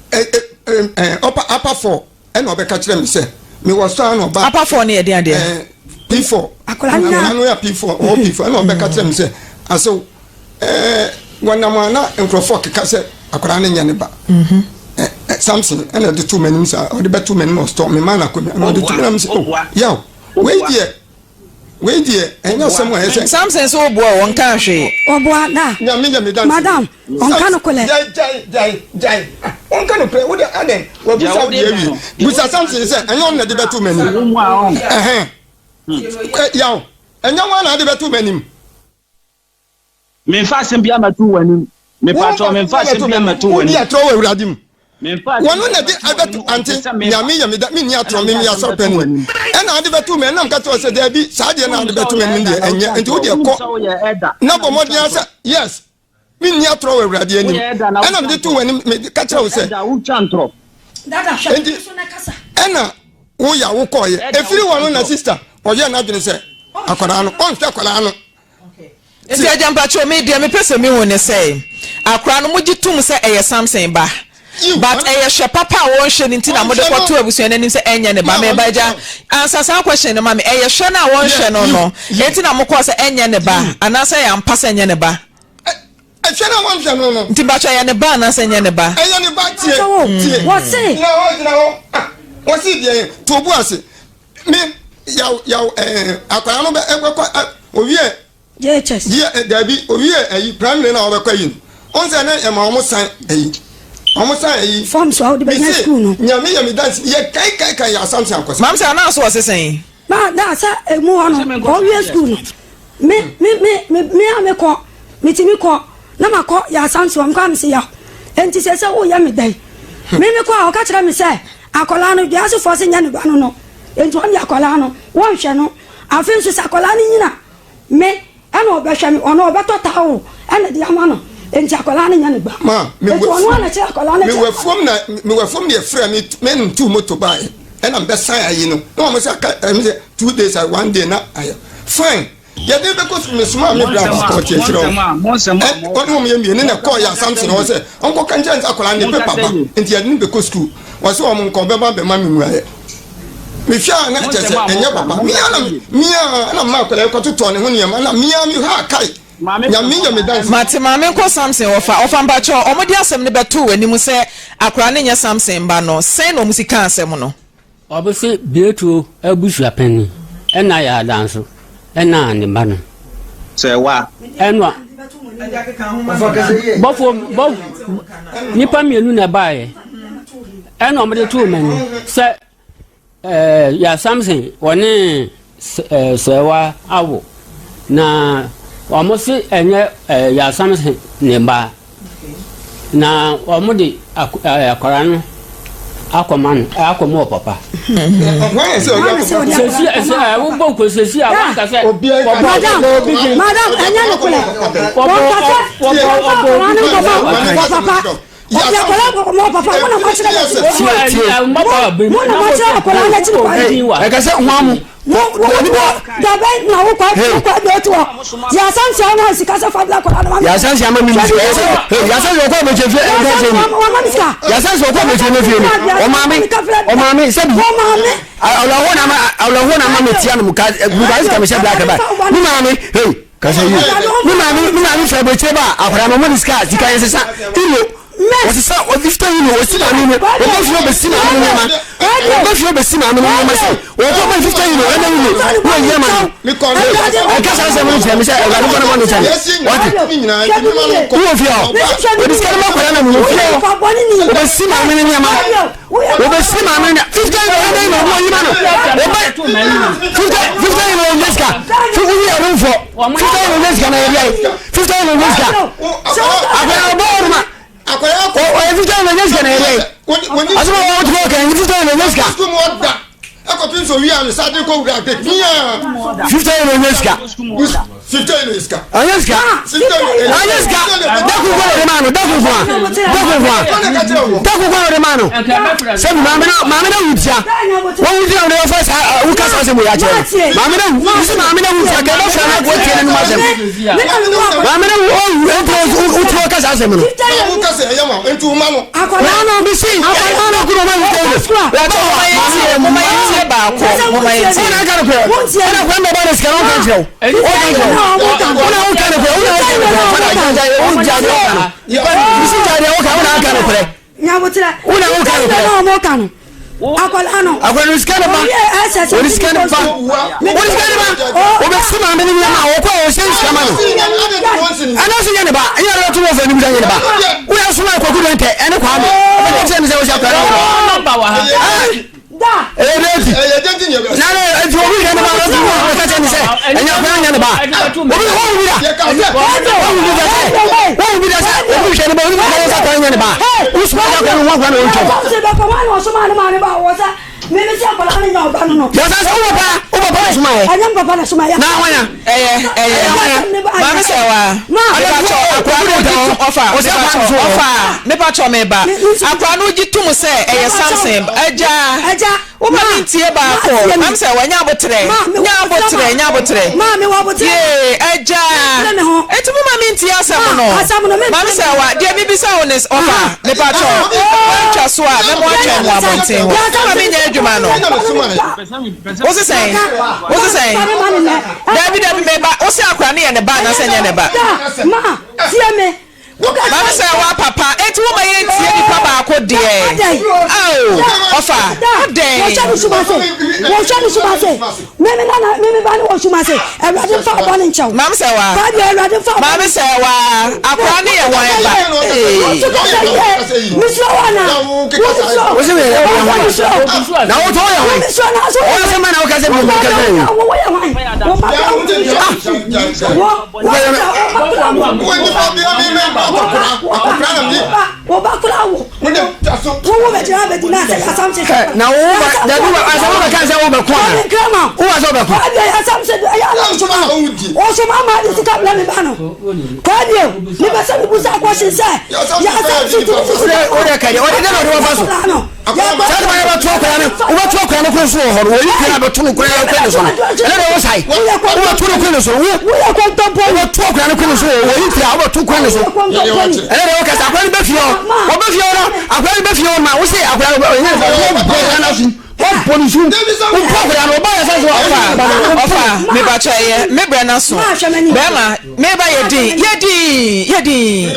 ɛ ɛ ɛ ɔpa apa fɔ. Ɛna ɔbɛka kyerɛ me sɛ mewɔ sɔ a na ɔba. Apa fɔ no yɛ den adeɛ? Ɛɛ P4. Akwadaa no na. no yɛ P4 ɔwɔ P4 ɛna ɔbɛka kyerɛ me sɛ asew ɛɛ wɔnam a na nkurɔfoɔ keka sɛ akwadaa no nyɛ ne ba. Mhm. Ɛ ɛ Samson ɛna ɛde to m'anim saa ɔde bɛto m'anim ɔstɔ me maa no akonnwa ɛna ɔde to m'anim sɛ oh yaw wei deɛ Wei deɛ ɛnyɛ asɛm a ɛyɛ sɛ. Samson sɛ ɔboa o, ɔnkaa hwee. Ɔboa da. Nyame yɛ me danse. Madam, ɔnka nokorɛ. Gyae, gyae, gyae, gyae. Ah, ɔnka nokorɛ, wo deɛ adɛn? Wabusa wo deɛ awie. Busa Samson sɛ, ɛnyɛ ɔno na ɛde bɛto m'anim. Ɛhɛn. Yaw, ɛnyɛ wo na ade bɛto m'anim. Memfa asɛm biara mmɛto w'anim. Mepakyɛw, memfa asɛm biara mmɛto w'anim. Wodi atorɔ wɔ Awurade mu. Wɔno na de abɛto ante nyame yɛ meda menni atorɔ me meyɛ asɔre panin ɛna ade bɛto me ɛnam ka kyerɛ sɛ daabi saa deɛ na ade bɛto me anim deɛ ɛnyɛ nti wo deɛ kɔ na bɔ mmɔden asɛ yes menni atorɔ wɔ Awurade anim ɛna mede to w'anim mede ka kyerɛ wo sɛ nti ɛna woyɛ a wokɔɔyɛ ɛfiri wɔ no na sister ɔyɛ n'adwene sɛ akwadaa no ɔnhwɛ akwadaa no Nti agya mpakyɛw me deɛ mepɛ sɛ mehu ne sɛ akora no mogye tom sɛ ɛyɛ Samson ba but ɛyɛ hwɛ papa a wɔnhwɛ no nti na mode kɔto abusua no anim sɛ ɛnyɛ ne ba meba agya ansa saa question no ma me ɛyɛ hwɛ no a wɔnhwɛ no no nti na mokɔɔ sɛ ɛnyɛ ne ba anaasɛ ɛyɛ ampa sɛ ɛnyɛ ne ba Ɛhwɛ na wɔnhwɛ no no. Nti mpakyɛw ɛyɛ ne ba anaasɛ ɛnyɛ ne ba. Ɛyɛ ne ba tie tie. Wɔse. Gyina hɔ gyina hɔ ah wɔse deɛ to obu ase me yaw yaw ɛɛ akwadaa no bɛ ɛbɛkɔ ɛ owie. JHS. Yɛ ɛ dabi owie ɛyi primary na ɔbɛkɔ ayi no ɔn sɛ ne ɛma wɔn san ɛyi wɔn san ɛyi. Form so a wode bɛnya school no. Nyame yɛ mi dansi yɛ kai kai kai yɛ asamse ankɔsa. Maame sɛ anaa so ɔse sɛn. Ma na sɛ emu hɔ no ɔwie school no me me me me me a mekɔ metumi kɔ na makɔ yɛ asanso a mekɔ a mese yaw enti sɛ sɛ woyɛ me dɛn me mekɔ a ɔka kyerɛ me sɛ akwadaa no duasefoɔ se nyɛ ne ba no no enti wɔn de akwadaa no wɔnhwɛ no afei nso sɛ akwadaa no nyina Me, ɛna ɔbɛhwɛ me, ɔno ɔbɛtɔ towel ɛna de ama no, enti akwadaa no nyɛ ne ba. Ma, me Enti ɔno ara na kyerɛ akwadaa no me kyerɛ wɔ afuom na me wɔ afuom na yɛfrɛ me me ntu moto baeɛ ɛna mbɛsan ayi no na wɔn sɛ aka ɛmi sɛ 2 days a 1 day na ayɛ fine yɛde bɛkɔ sukuu me soma me bra baako ɔte akyerɛ wɔn ɛ ɔne wɔn yɛ mmienu na ɛkɔɔ yɛ asamse na wɔn sɛ ɔnkɔ ka nkyɛn sɛ akwadaa no ne pepa ba nti yɛde no bɛkɔ sukuu wɔn sɛ wɔn nkɔ ɔbɛba bɛma me mmuaeɛ. Mehwɛ a na kyerɛ sɛ ɛnyɛ papa. Me ara na me ara na mma akwadaa yi kɔtotɔ ne ho nneɛma na me ara me ha kae. Nyame yɛ me danse. Mate maame nkɔ Samson ɔfa ɔfa mpakyɛw ɔmo de asɛm no bɛtoo w'anim sɛ akwadaa no nyɛ Samson ba no sɛn na ɔmo si kaa asɛm no. Ɔbese Bietuo abusua panin ɛna yɛ adanso ɛna ne ba no. Sɛ wa. Ɛna bɔfoɔ bɔ nipa mmienu na ɛbaeɛ. Ɛna wɔde too m'anim sɛ ɛɛ ya Samson wɔne ɛɛ sɛwa awo na wɔn se ɛnyɛ ɛɛ ya Samson ne ba na wɔn de ɛɛ akwadaa no akɔma no akɔma wɔ papa. Sɛsi ɛsɛ ɛɛ wobɔ nko sɛsi a wɔn kasa. Madam madam ɛnyɛ no korɛ wɔn kasa wɔn fa akwadaa no nkɔma wɔ papa. Ɔde akwadaa kɔ kɔma papa mo na mo akyerɛ n'akyi kwan mo na mo akyerɛ akwadaa n'akyi kwan. Ɛka sɛ ho amu. Mo wo wo dabɛ na wo kɔ wo kɔ ɛdɔ ti wɔ yasansi ama sika sɛ fabila akwadaa no ma mi. Yasansi ama mi sika yasansi ɔkɔ abɛkyɛ fie ɛnka sɛ mi. Yasansi ɔkɔ abɛkyɛ ne fie mi ɔmaame ɔmaame sɛbi awulaho na ama awulaho na ama mi tia no mu ka mu ka sika mi hyɛ black ba mi maame hey. Kasa yie. Me maame me maame fira aburokyire ba a akwadaa no ɔmo de sika sika yɛ sesa ilo wɔsesa ɔfifita ilo ɔsi maame no ɔbɛ fie ɔbɛsi maame no nneɛma ɔbɛ fie ɔbɛsi maame no nneɛma sɛ ɔkɔ ɔbɛ fifita ilo ɛna ilo na ɔyi ama no ɛka saa asɛm no kyerɛ me sɛ awurade bɔ ne bɔ ne kyɛn wate wowɔ fie hɔ ɔde sika no ma akwadaa na mewɔ fie hɔ. Wɔbɛsi maame no nneɛma. Wɔbɛsi maame no nneɛma. 50 euro ɛdɛn na ɔmo ɔyima no. Wɔbɛ 50 50 euro ɔnyɛ sika. Woyi ɛno mfɔ. 50 euro ɔnyɛ sika na yɛ deɛ. 50 euro ɔnyɛ sika. Akwadaa ɔbɔ ɔmo ma. Ɔyɛ 50 euro ɔnyɛ sika na yɛ deɛ. Asɛm a wɔn ti kɔ kɛn 50 euro ɔnyɛ sika. Ɛkɔpem sɛ owia no saa de kɔ wura de pia. 50 euro ɔnyɛ sika. 50 euro sika. Ɔnyɛ sika. Ɔnyɛ sika. Dako kɔ ɔde maa no dako kɔ a dako kɔ a dako kɔ ɔde maa no. Sɛbi maame na maame na wu tia. Wɔn wu tia ɔde wɔfɛ saa wuka saa asɛm wɔ yɛ akyerɛ no. Maame na wu nsi maame na wu tia kɛ ɛbɛ fira na kò tie ne num asɛm. Maame na wu owu nti o ti wɔka saa asɛm no. Wo kasa ɛyɛ ma nti wo ma no. Akwadaa no bi si akwadaa no kuro ma wuta yi. Wɔbɛ moma yɛn tie moma yɛn tie baako moma yɛn tie. Ɔna aka no korɛ ɔna kwan bɛ ba ne sika na ɔka nkyerɛ wo. Ɔka nkyerɛ wo. Ɔna ɔka no korɛ ɔna ɔka no korɛ fana gya gya wo gya deɛ ɔka no. Bisi gya deɛ ɔka ɔna aka no korɛ. Nyabotrɛ. Ɔna ɔka no korɛ. Ɔna no. Akwadaa no. Akwadaa no sika ne ba. Wɔde sika ne ba. Wɔde sika ne ba. Wɔbɛsi maame ne nneɛma a wɔkɔ a wɔhyɛ sika ma no. Ɛna ɔsi nyɛ ne ba. Ɛnyɛ ɔdɔ to wɔ fɛ ne mu sɛ nyɛ ne ba. Woyɛ soma akwaku dɔn tɛ ɛne kwaa mi. Ɔbɛka kyerɛ mi sɛ wɔhyɛ akwadaa no. Ɛyɛ dɛ ti. Na ne nti obi hwɛ ne ba ɔdi mu ɔbɛka kyerɛ mi sɛ ɛnyɛ akwadaa nyɛ ne ba. Obi wɔn bi da. Wɔn bi da sɛ wɔn bi da sɛ obi hwɛ ne ba obi ka sɛ akwadaa nyɛ ne ba. Wosoma akwadaa no ho akwadaa na ɔntwam. Yasa sɛ wo papa wo papa na soma yɛ. Ɛnyɛ papa na soma yɛ. Na wanya. Ɛyɛ ɛyɛ maame sɛ wa. Mepakyɛ akwadaa no gye tum ɔfa mepakyɛ ɔfa mepakyɛ meba akwadaa no gye tum sɛ ɛyɛ Samson agya. Agya. Wo ma me ntie baako. Maame sɛ wa nya abotrɛ. Nya abotrɛ nya abotrɛ. Maame wɔ abotrɛ. Yee agya. Eti mo ma me ntie asɛm no. Maame sɛ wa deɛ mi bisa wo ne ɔfa mepakyɛ wantwa so a mɛmo atwɛn mo abɔnten hɔ. Mo ma me nyɛ adwuma no. Wo se sɛn? Wo se sɛn? Dabi dabi meba wo se akora no yɛ ne ba anaasɛ nyɛ ne ba? Ma tie me. Maame sɛ wa papa eti wo ma yɛ ntie nipa baako deɛ ao ɔfa adɛn. Wɔhwɛ ne suma se wɔhwɛ ne suma se mímí nana mímí ba ne wɔ suma se awurade nfa ɔbɔ ne nkyɛw. Maame sɛ wa Fabio awurade nfa ɔbɔ. Maame sɛ wa akora ne yɛ wɔn ba. Wɔn kasa yie misuro wa na wɔn Wo se yɛ hwan? Na wo tɔ yɛ hwan? Wo se mɛ na wo kasa bi wo kasa yi. Wo yɛ hwan? Wo ma bɛ wo ti wo. Na wo ba dabi wa asɛ wo bɛ kan sɛ wo bɛ ko ana wo wa sɛ wo bɛ ko. O de ka di o de ne na o de wa fa so. Saa de ma yɛbɛto akwadaa no wobɛto akwadaa no koro so wɔ hɔ no wɔyi kura bɛto no kura kura ne so no ɛnɛ de wo sae wobɛto no kura ne so wo wobɛto akwadaa no kura ne so wɔyi kura wobɛto kura ne so ɛnɛ de wo kasa akwadaa no bɛfie hɔ wɔbɛfie hɔ no akwadaa no bɛfie hɔ ma wo se akwadaa no ɛnyɛ sɛ wɔbɔ akwadaa no aso wɔbɔ ne su wobɔ akwadaa no ɔba yɛ sɛ sɛ ɔfa ɔfa mebakyɛ ɛyɛ mebrɛ no so bɛrima meba yɛ din yɛ din yɛ din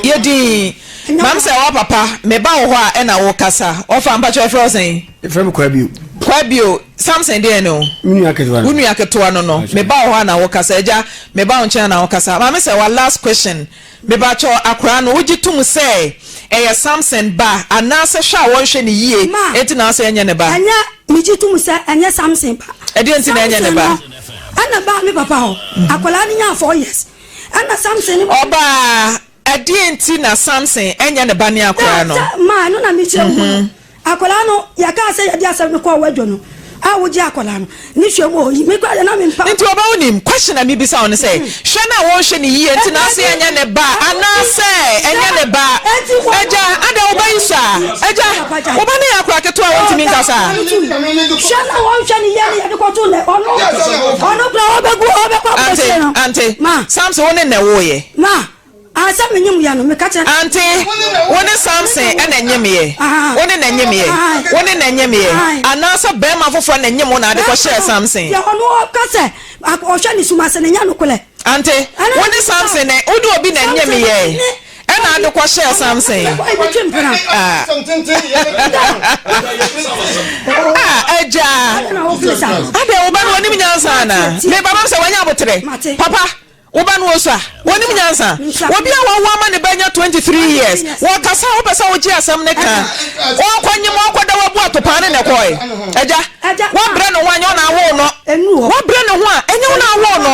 yɛ din Mam sɛ wa papa me ba wo hɔ a ɛna wo kasa ɔfa mpakyɛ yɛfrɛ wo sɛn. Yɛfrɛ me Kwabio. Kwabio Samson deɛ ne o. Me nua ketewa no. Wo nua ketewa no no me ba wo hɔ a na wo kasa agya me ba wo nkyɛn a na wo kasa maame sɛ wa last question me pakyɛ akwaraa no wogye tom sɛ ɛyɛ Samson ba anaasɛ hwɛ a wɔnhwɛ ne yie enti na asɛ ɛnyɛ ne ba. Ɛnyɛ megye tom sɛ ɛnyɛ Samson ba. Ɛdeɛ nti na ɛnyɛ ne ba. Samson no ɛna baa me papa hɔ akwaraa no nyaa 4 years ɛna Samson ne. Ɔbaa Ɛdeɛn nti na Samson nyɛ ne ba ne akwadaa no? Na sɛ maa ɛno na mekyerɛ wo mu no, akwadaa no, yɛkaa sɛ yɛde asɛm no kɔɔ w'adwa no a wogye akwadaa no ne hwɛ mu ɔyi me koraa deɛ na mempa. Nti ɔba wonim, question a mebisa wo ne sɛ, hwɛ no a wɔnhwɛ no yie nti na ase ɛnyɛ ne ba anaasɛ ɛnyɛ ne ba? Agya, adɛn wo ba yi sua? Agya, wo ba no yɛ akwadaa ketewa a ɔntumi nkasa? Hwɛ no a wɔnhwɛ no yie ne yɛde kɔto nɛ ɔno ɔno koraa ɔbɛgu ɔbɛkɔ akɔsie no. Ante, ante, Samson wo ne na ɛwoeɛ? Ma. Ansa menyem yɛ no, meka kyerɛ. Ante, wo ne Samson na ɛnyemyɛ, wo ne na ɛnyemyɛ, wo ne na ɛnyemyɛ, anaasɛ barima foforɔ na ɛnyem wo na ade kɔhyɛɛ Samson? Deɛ ɔno ɔka sɛ ɔhwɛ ne sum ase no, nyɛ nokorɛ. Ante, wo ne Samson na, wo ne obi na ɛnyemyɛ, ɛna ade kɔhyɛɛ Samson? Ah, ah, agya, adɛn wo ba no ɔnim nyansa anaa? Me ba, mam sɛ wanya aboterɛ, papa. Wo ba no osua? Wɔnim nyansa? Obi a wawo ama ne ba anya 23 years, wɔkasa a wopɛ sɛ wogye asɛm no ka. Ɔnkɔ nyem, ɔnkɔ da wabu atopaa ne na ɛkɔe. Agya, wabrɛ ne ho a, ɛnyɛ wo na awoo no. Wabrɛ ne ho a, ɛnyɛ wo na awoo no.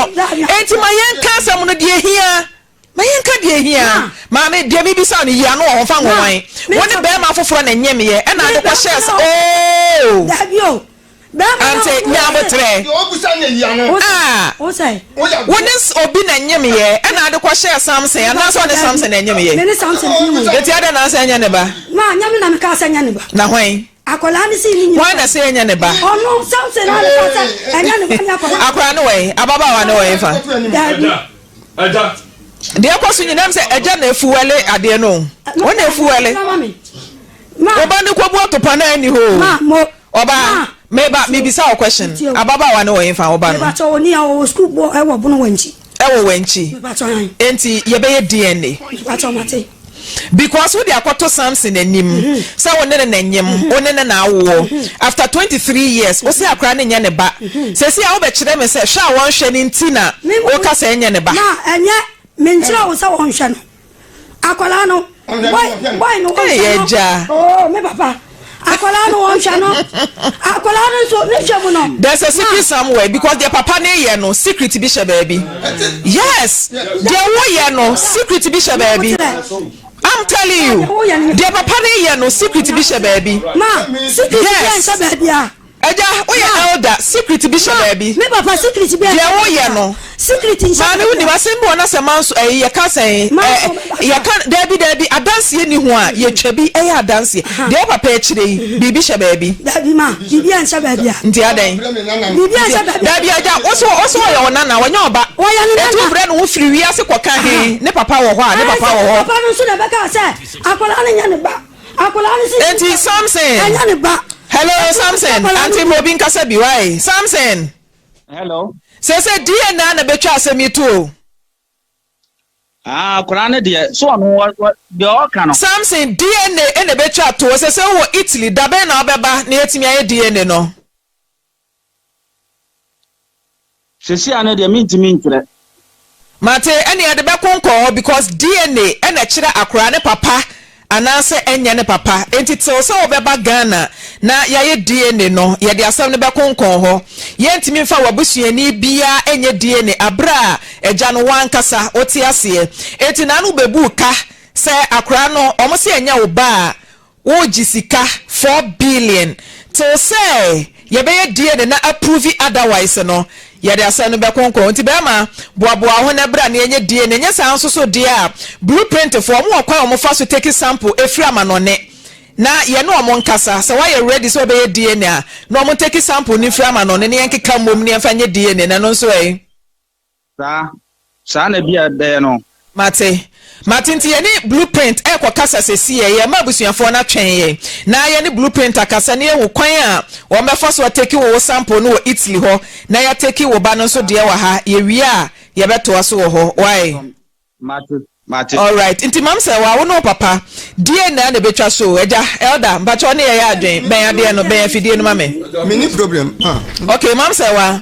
Enti ma yɛnka asɛm no deɛ ehia. Ma yɛnka deɛ ehia. Maame, deɛ mebisa no, yi ano wɔ ho, fa nwowan. Wo ne barima foforɔ na ɛnyemyɛ, ɛna ade kɔhyɛɛ sa, oo! Ante, nya aboterɛ. Ah, wo ne obi na nyemyɛ, ɛna ade kɔhyɛɛ Samson, anaasɛ ɔne Samson na nyemyɛ? Eti adɛn na asɛ ɛnyɛ ne ba? Na hwan? Akwadaa no si ne nyina. Hwan na sɛ ɛnyɛ ne ba? Ɔno Samson na ɔka sɛ ɛnyɛ ne ba ne akwadaa. Akwadaa no wɔ he? Ababaawa no wɔ he fa? Daabi. Deɛ ɛkɔ so nyinaa sɛ agya na efuwɛle adeɛ no. Wɔn na efuwɛle. Ɔba no kɔbu ɔtopa na ɛni hɔ o. Ɔba meba mebisa wɔ question. Ababaawa no wɔ he fa ɔba no? Mebatɔ wɔ ni a ɔwɔ sukuu bɔ ɛwɔ bono wɔ nkyi. Ɛwɔ w'ankyi. Enti yɛbɛyɛ DNA. Because wode akɔto Samson anim sɛ wo ne no na nyem, wo ne no na awoɔ. After 23 years, wo se akora no nyɛ ne ba. Seesei a wobɛkyerɛ me sɛ hwɛ a wɔnhwɛ no nti na woka sɛ ɛnyɛ ne ba. Na ɛnyɛ, menkyerɛ wo sɛ wɔnhwɛ no. Akwadaa no, boy, boy no wɔnhwɛ no. Agya. Oh, me papa. Akwadaa no wɔnhwɛ no. Akwadaa no nso ne hwɛ mu no. There's a secret somewhere because deɛ papa no yɛ no secret bi hyɛ baabi. Yes, deɛ woyɛ no secret bi hyɛ baabi. I'm telling you, deɛ papa no yɛ no secret bi hyɛ baabi. Ma, secret bi nhyɛ baabi a. Agya, woyɛ elder, secret bi hyɛ baabi. Me papa secret bi Deɛ woyɛ no. Secret nhyɛ Maame wonim asɛm bi wɔ na sɛ manso ɛyi yɛka sɛn ɛ yɛka daabi daabi adanseɛ ni ho a yɛtwa bi ɛyɛ adanseɛ. Deɛ wo papa akyire yi biribi hyɛ baabi. Daabi ma biribi anhyɛ baabi a. Nti adɛn? Biribi anhyɛ baabi a. Daabi agya wo so wo so ɔyɛ wo nana ɔnyɛ ɔba. Ɔyɛ ne nana. Eti wo brɛ ne ho firi wiase kɔka he ne papa wɔ hɔ a ne papa wɔ hɔ. Papa no nso na ɛbɛka sɛ akwadaa no nyɛ ne ba. Akwadaa no si. Enti Samson. Ɛnyɛ ne ba. Hello Samson, ante ma obi nkasa bi why? Samson. Hello. Sese DNA na betwa asɛm yi to o. Ah, akwadaa no deɛ, so ɔno deɛ ɔka no. Samson, DNA na ebetwa to o. Sese wɔ Italy, dabɛn na ɔbɛba na yɛatumi ayɛ DNA no? Sesia no deɛ mentumi nkyerɛ. Mate, ɛne yɛde bɛkonkɔn hɔ because DNA ɛna ɛkyerɛ akoraa ne papa anaasɛ ɛnyɛ ne papa, enti till sɛ wobɛba Ghana na yɛayɛ DNA no yɛde asɛm no bɛkonkɔn hɔ. Yɛntumi mfa w'abusuani biara nyɛ DNA aberɛ a agya no w'ankasa wote aseɛ. Enti naano wobɛbuu ka sɛ akoraa no wɔn se ɛnyɛ wo ba a Wogye sika 4 billion till sɛ yɛbɛyɛ DNA na approve otherwise no yɛde asɛm no bɛkonkɔn. Nti bɛɛma boaboa wo ho na bra na yɛnyɛ DNA. Nyɛ saa nso so deɛ a blueprint foɔ wɔn wɔ kwan a wɔn fa so take sample ɛfiri amanɔne na yɛne wɔn nkasa. Sɛ woayɛ ready sɛ wobɛyɛ DNA a na wɔn take sample no mfiri amanɔne na yɛnkeka mmom na yɛmfa nyɛ DNA no ɛno nso ɛ? Saa, saa na bi a ɛbɛyɛ no. Mate. Mate nti yɛne Blueprint ɛrekɔ kasa sesiɛ, yɛrema abusuafoɔ no atwɛn yɛn na yɛne Blueprint akasa na yɛahu kwan a wɔn bɛfa so ateki wo wo sample no wɔ Italy hɔ na yɛateki wo ba no nso deɛ wɔ ha, yɛwie a yɛbɛtoa so wɔ hɔ, wai? Mate. Mate. Alright, nti mam sɛ wa wo ne wo papa DNA na ebetwa so o, agya, elder, mpakyɛ ɔne yɛyɛ adwen, bɛn adeɛ no, bɛn afidie no ma me. Me ni problem ah. Okay, mam sɛ wa,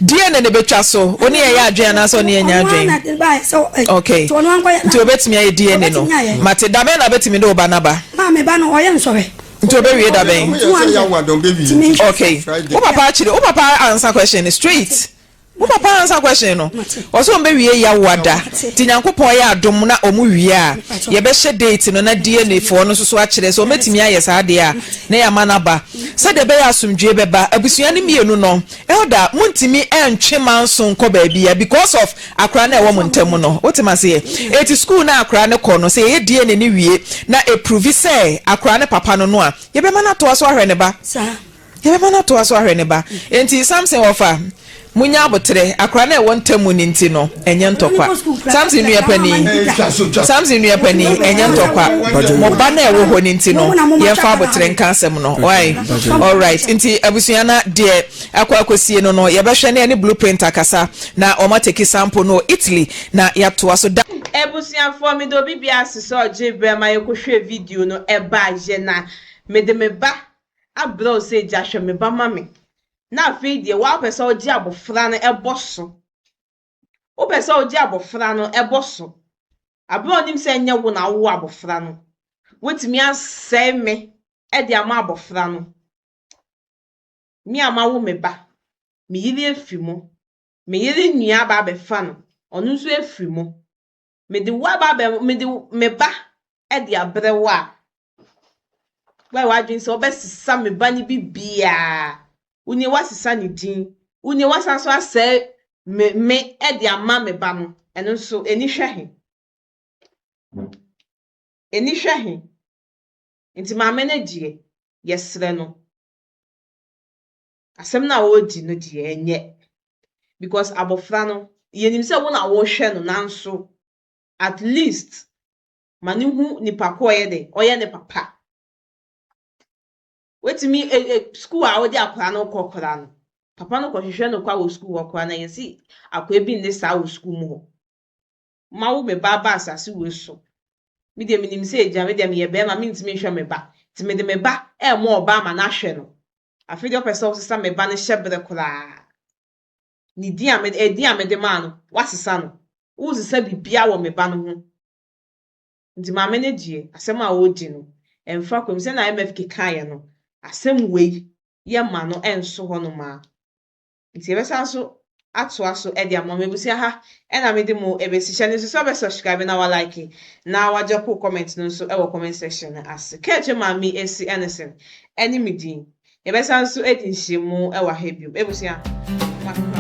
DNA na ebetwa so, wo ne yɛyɛ adwen anaasɛ ɔne yɛ nyɛ adwen? Okay, nti obetumi ayɛ DNA no, mate, dabɛn na obetumi de wo ba no aba? Ma me ba no ɔyɛ nsɔhwɛ. Nti obewie dabɛn? Okay, wo papa akyire, wo papa ansa question no straight. Wo papa answer question no. Ɔsɛ ɔmo bɛwie Yawoada. Nti Nyankopɔn yɛ adom na ɔmo wie a, yɛbɛhyɛ date no na DNA foɔ no nso so akyerɛ sɛ ɔmɛtumi ayɛ saa adeɛ a, na yɛama no aba. Sɛdeɛ ɛbɛyɛ a asomdwoeɛ bɛba. Abusua no mmienu no, Elder, montumi ntwe manso nkɔ baabiara because of akora no a ɛwɔ mo ntam no. Wote maseɛ? Enti school no a akora no kɔ no, sɛ yɛyɛ DNA no wie na ɛprovi sɛ akora no papa no no a, yɛbɛma no atoa so ahwɛ ne ba. Yɛbɛma no atoa so ahwɛ ne ba. Enti Samson wɔfa, Munya aboterɛ, akora no a ɛwɔ ntam no nti no, ɛnyɛ ntɔkwa. Samson nua panin, Samson nua panin, ɛnyɛ ntɔkwa. Mo ba no a ɛwɔ hɔ no nti no, yɛmfa aboterɛ nka asɛm no. Wai? Alright. Nti abusua no deɛ akɔ akɔsie no no, yɛbɛhwɛ na yɛne Blueprint akasa na wɔn ateki sample no wɔ Italy na yɛatoa so da. Abusuafoɔ meda obi biara ase sɛ ɔgyee berɛ ma yɛkɔhwɛɛ video no ɛbaeɛ na mede me ba abrɛ wo sɛ gya hwɛ me ba ma me na afei deɛ woapɛ sɛ wogye abɔfra no bɔ so. Wopɛ sɛ wogye abɔfra no bɔ so bere a onim sɛ ɛnyɛ wo na wowoo abɔfra no. Woatumi asɛe me de ama abɔfra no. Me a mawo me ba, me yere afi mu, me yere nua aba abɛfa no, ɔno nso afiri mu. Mede wo aba abɛ mede me ba de abrɛ wo a, woayɛ w'adwene sɛ wobɛsesa me ba no biribiara. Wo nie woasesa ne din, wo nie woasan nso asɛe me me de ama me ba no, ɛno nso ani hwɛ he? Ani hwɛ he? Nti maame no deɛ, yɛsrɛ no, asɛm no a ɔredi no deɛ ɛnyɛ because abɔfra no, yɛnim sɛ wo na wohwɛ no nanso at least ma no hu nipa ko ɔyɛ dɛ, ɔyɛ ne papa. Wetumi e e sukuu a wode akwadaa no kɔ koraa no, papa no kɔhwehwɛ no kwa wɔ sukuu hɔ koraa na yɛsi akwadaa bi nne saa wɔ sukuu mu hɔ. Ma wo me ba aba asase wei so. Me deɛ menim sɛ agya, me deɛ meyɛ bɛrima, mentumi nhwɛ me ba. Nti mede me ba ɛrema ɔbaa ma no ahwɛ no. Afei deɛ wopɛ sɛ wosesa me ba no hyɛberɛ koraa. Ne din a mede, edin a mede maa no, woasesa no. Woresesa biribiara wɔ me ba no ho. Nti maame no deɛ, asɛm a ɔredi no, ɛmfa kwan mu. Sɛnea MFK kaeɛ no, asɛm wei yɛmma no nso hɔnom ara. Nti yɛbɛsan so atoa so de ama mo. Abusua ha ɛna mede mo ɛbɛsi. Hyɛ no nso sɛ wobɛ subscribe na wa like na wa drop wo comment no nso ɛwɔ comment section no ase. Kɛkyɛ Maame Esi Ennison ɛne me din. Yɛbɛsan so adi nhyiamu ɛwɔ ha bio. Abusua, makra.